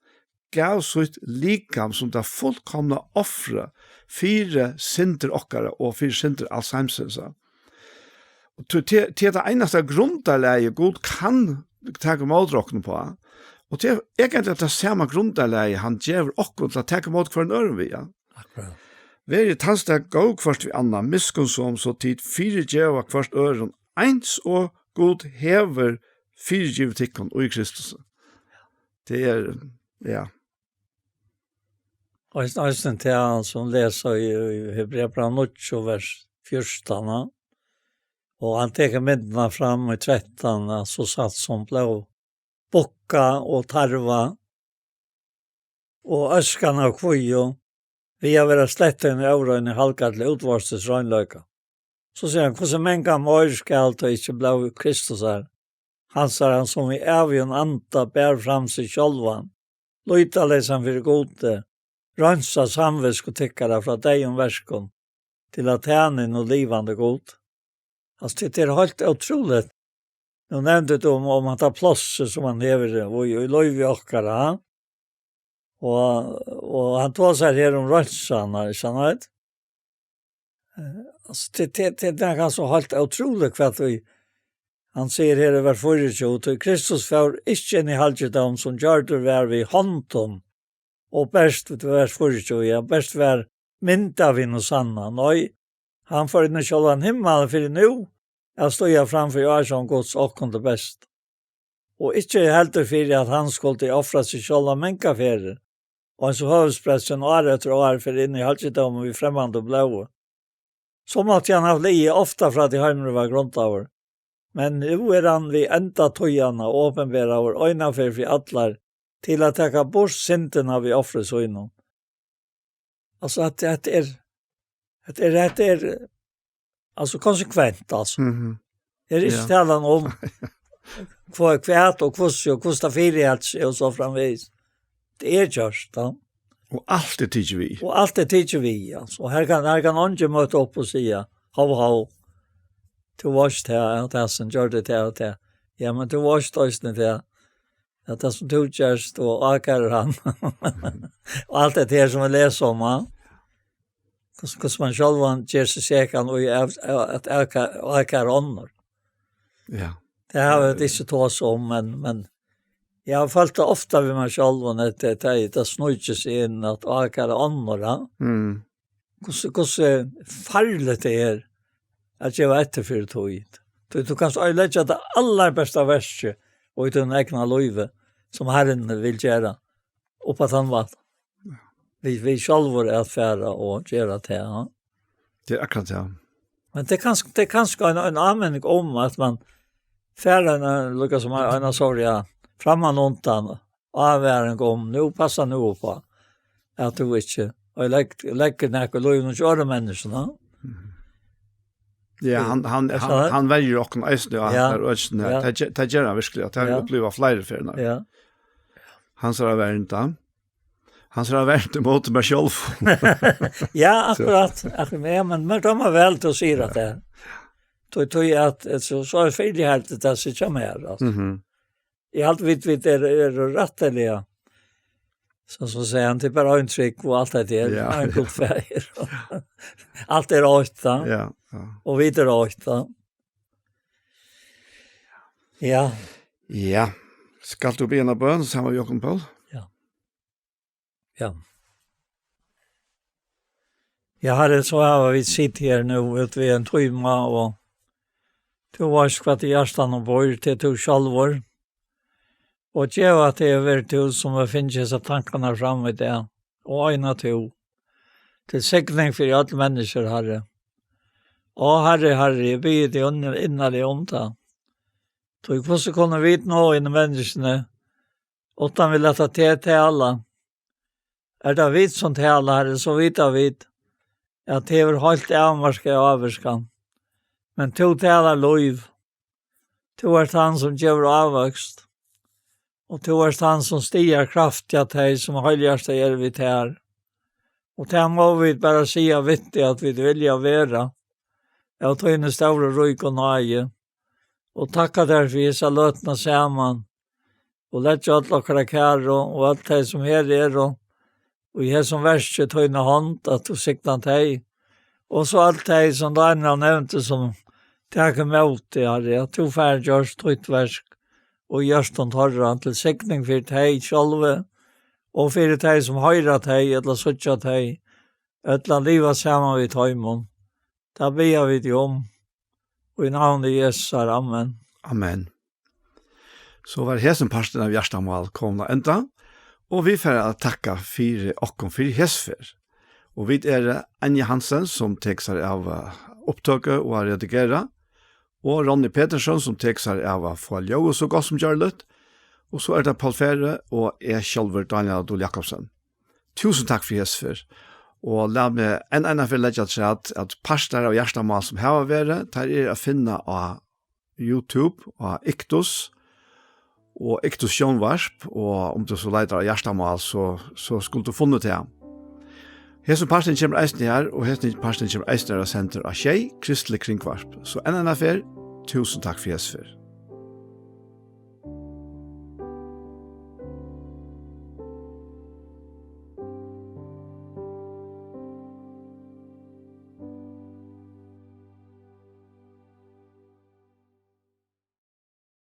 gav sítt likam sum tað fullkomna ofrið fyri syndir okkara og fyri syndir als heimsins. Og tí, tí, tí er tað einasta grundarlagið, Gud kann taka ímóti okkum uppá. Og tí er eigentliga tað sama grundarlagið, hann gevur okkum til at taka ímóti hvørjum øðrum við, ja. Akkurát. Verið tað góð hvørt við annað, miskunnsom, so tit fyrigeva hvørt øðrum, eins og Gud hevur fyrigivið tykkum í Kristus. Tað er, ja. Og eisini, eisini til hann som leser i, i Hebreabrævið níggju, vers fjúrtan, ja. Og hann tekur myndina fram í trettan, ja, so satt som blóð, bukka og tarva, og øskan av kvíu, við at vera slettin í óreini, halgar til útvortis reinleika. So sigur hann, hvussu mangan meir skal tá ikki blóð Kristusar, hansara, sum við ævigum anda bar fram seg sjálvan, lýtaleysan fyri Gudi, reinsa samvitsku tykkara frá deyðum verkum, til at tæna hinum livandi Gud. Altso, tað er heilt ótrúligt. Nú nevndi tú um, um hetta plássið, sum hann hevur, og í, í lívi okkara, ha? Og, og hann tosar her um reinsan, ikki sant? Eh, altso, tað, tað, tað er nakað so heilt ótrúligt, hvat við, hann sigur her í vers fýraogtjúgu, tí Kristus fór ikki inn í halgidóm, sum gjørdur var við hondum, og bert, vers fýraogtjúgu, ja, bert var myndað við hinum sanna. Nei, hann fór inn í sjálvan himmalin fyri nú at stíga fram fyri ásjón Guds okkum til best. Og ikki heldur fyri, at hann skuldi ofra seg sjálvan mangar ferðir, og eins og høvuðsprestur ár eftir ár fer inn í halgidómin við fremmandum blóði. So mátti hann havt ligið ofta frá tí heimurin var grundaður. Men nú er hann við enda tíðanna opinberaður eina ferð fyri allar til at taka burt syndina við ofri sínum. Altso, at, at er, at er, at er, altso, konsekvent, altso. Mhm. Er ikki Ja. talan um hvat, hvat og hvussu og hvussu tað fyriheldur seg og so framvegis. Tað er gjørt, ja. Og alt er tikið við. Og alt er tikið við, altso. Og her kann, her kann eingin møta upp og siga, «Hov, hov, tú varst her, og tað sum gjørdi tað og tað.» Ja, men tú varst eisini her. Ja, tað sum tú gjørst, og ákarar hann. Og alt tað her sum vit lesa um, ja. Hvussu, hvussu mann sjálvan ger seg sekan í av, av, at áka-, ákæra onnur. Ja. Tað hava vit ikki tosað um, men, men eg havi følt tað ofta við mær sjálvan, at tað, tað, tað sníkir seg inn at ákæra onnur, ja. Mm. Hvussu, hvussu farligt tað er at geva eftir fyri tíð. Tú, tú kanst oyðileggja tað allarbesta verkið í tínum egna lívi, sum Harrin vil gera, upp á tann mátan. Við, við sjálvur at fara og gera tað, ja. Tað er akkurát tað. Men tað er kanska, tað er kanska ein, ein áminning um, at mann fær ein, ein, líka sum ein, ein, sorry, ja, frammanundan, ávaring um, nú passar nú upp á, at tú ikki, og legg-, leggur nakað í lívinum hjá øðrum menniskjum, ja. Mhm. Ja, hann, hann, Er hann, tað? hann verjir okkum eisini á Ja. hetta økinum her. Ja. Tað ge-, tað ger hann virkiliga, at tað har Ja. uppliva fleiri ferðir. Ja. Hansara vernd, ja. Hansara vernd ímóti mær sjálv. Ja, akkurát. Akkurát, ja, men, men tað var væl, tú sigur at tað. Tú, tú, at, so, so er fylgihaldið, tað sigur hjá mær, altso. Mhm. Eg haldi, vit, vit eru, eru rættiliga, sum, sum sigur hann, tað er bara ein trúgv og alt hetta her. Ja, Ein ja. Gud Faðir. Alt er eitt, ja. Ja, ja. Og vit eru eitt, ja. Ja. Ja. Skalt tú biðja eina bøn, saman við Jákup Pól? Ja. Ja. Ja, Harri, so hava vit sitið her nú út við ein tíma, og tú veitst, hvat í hjartanum býr, tað er tú sjálvur. Og geva, at tað hevur verið tú, sum hevur fingið hesar tankarnar fram í dag, og eina tú. Til signing fyri øll menniskjur, Harri. Ó, Harri, Harri, eg biði teg innar-, innarliga um tað. Tí hvussu kunnu vit náa inn í menniskjuni, uttan vit lata teg tala? Er tað vit, sum tala, Harri, so vita vit, at tað hevur heilt avmarkaða ávirkan. Men tú talar lív. Tú ert hann, sum gevur ávøkst. Og tú ert hann, sum stigar kraft hjá tey, sum heilhjartað er við tær. Og tað má vit bara siga við teg, at vit vilja vera av tíni stóru, ríku náði. Og takka tær fyri hesa løtuna saman. Og leggja øll okkara kæru og øll tey, sum her eru, og í hesum verki í tína hond, at tú signar tey. Og so øll tey, sum Daniel nevndi, sum taka ímóti, Harri, at tú fær gjørt títt verk og í hjørtum teirra til signing fyri tey sjálvi og fyri tey, sum hoyra tey, ella síggja tey, ella liva saman við teimum. Tað biðja vit um í navni Jesusar. Amen. Amen. So var hesin parturin av Hjartamál komin at enda, Og vit fara at takka fyri okkum fyri hesa ferð. Og vit eru Anja Hansen, sum tekur sær av, eh, upptøku og at redigera, og Ronny Petersson, sum tekur sær av at fáa ljóðið so gott sum gjørligt, og so er tað Poul Færø og eg sjálvur, Dánjal á Dul Jakobsen. Túsund takk fyri hesa ferð. Og lat meg enn eina ferð leggja afturat, at partar av Hjartamál, sum hava verið, teir eru at finna á YouTube, á Iktus, og Iktus Sjónvarp, og um tú so leitar á Hjartamál, so, so skuldi tú funnið tað. Hesin parturin kemur eisini her, og hesin parturin kemur eisini at vera sendur á Sjey, Kristelig Kringvarp. So enn eina ferð, túsund takk fyri hesa ferð.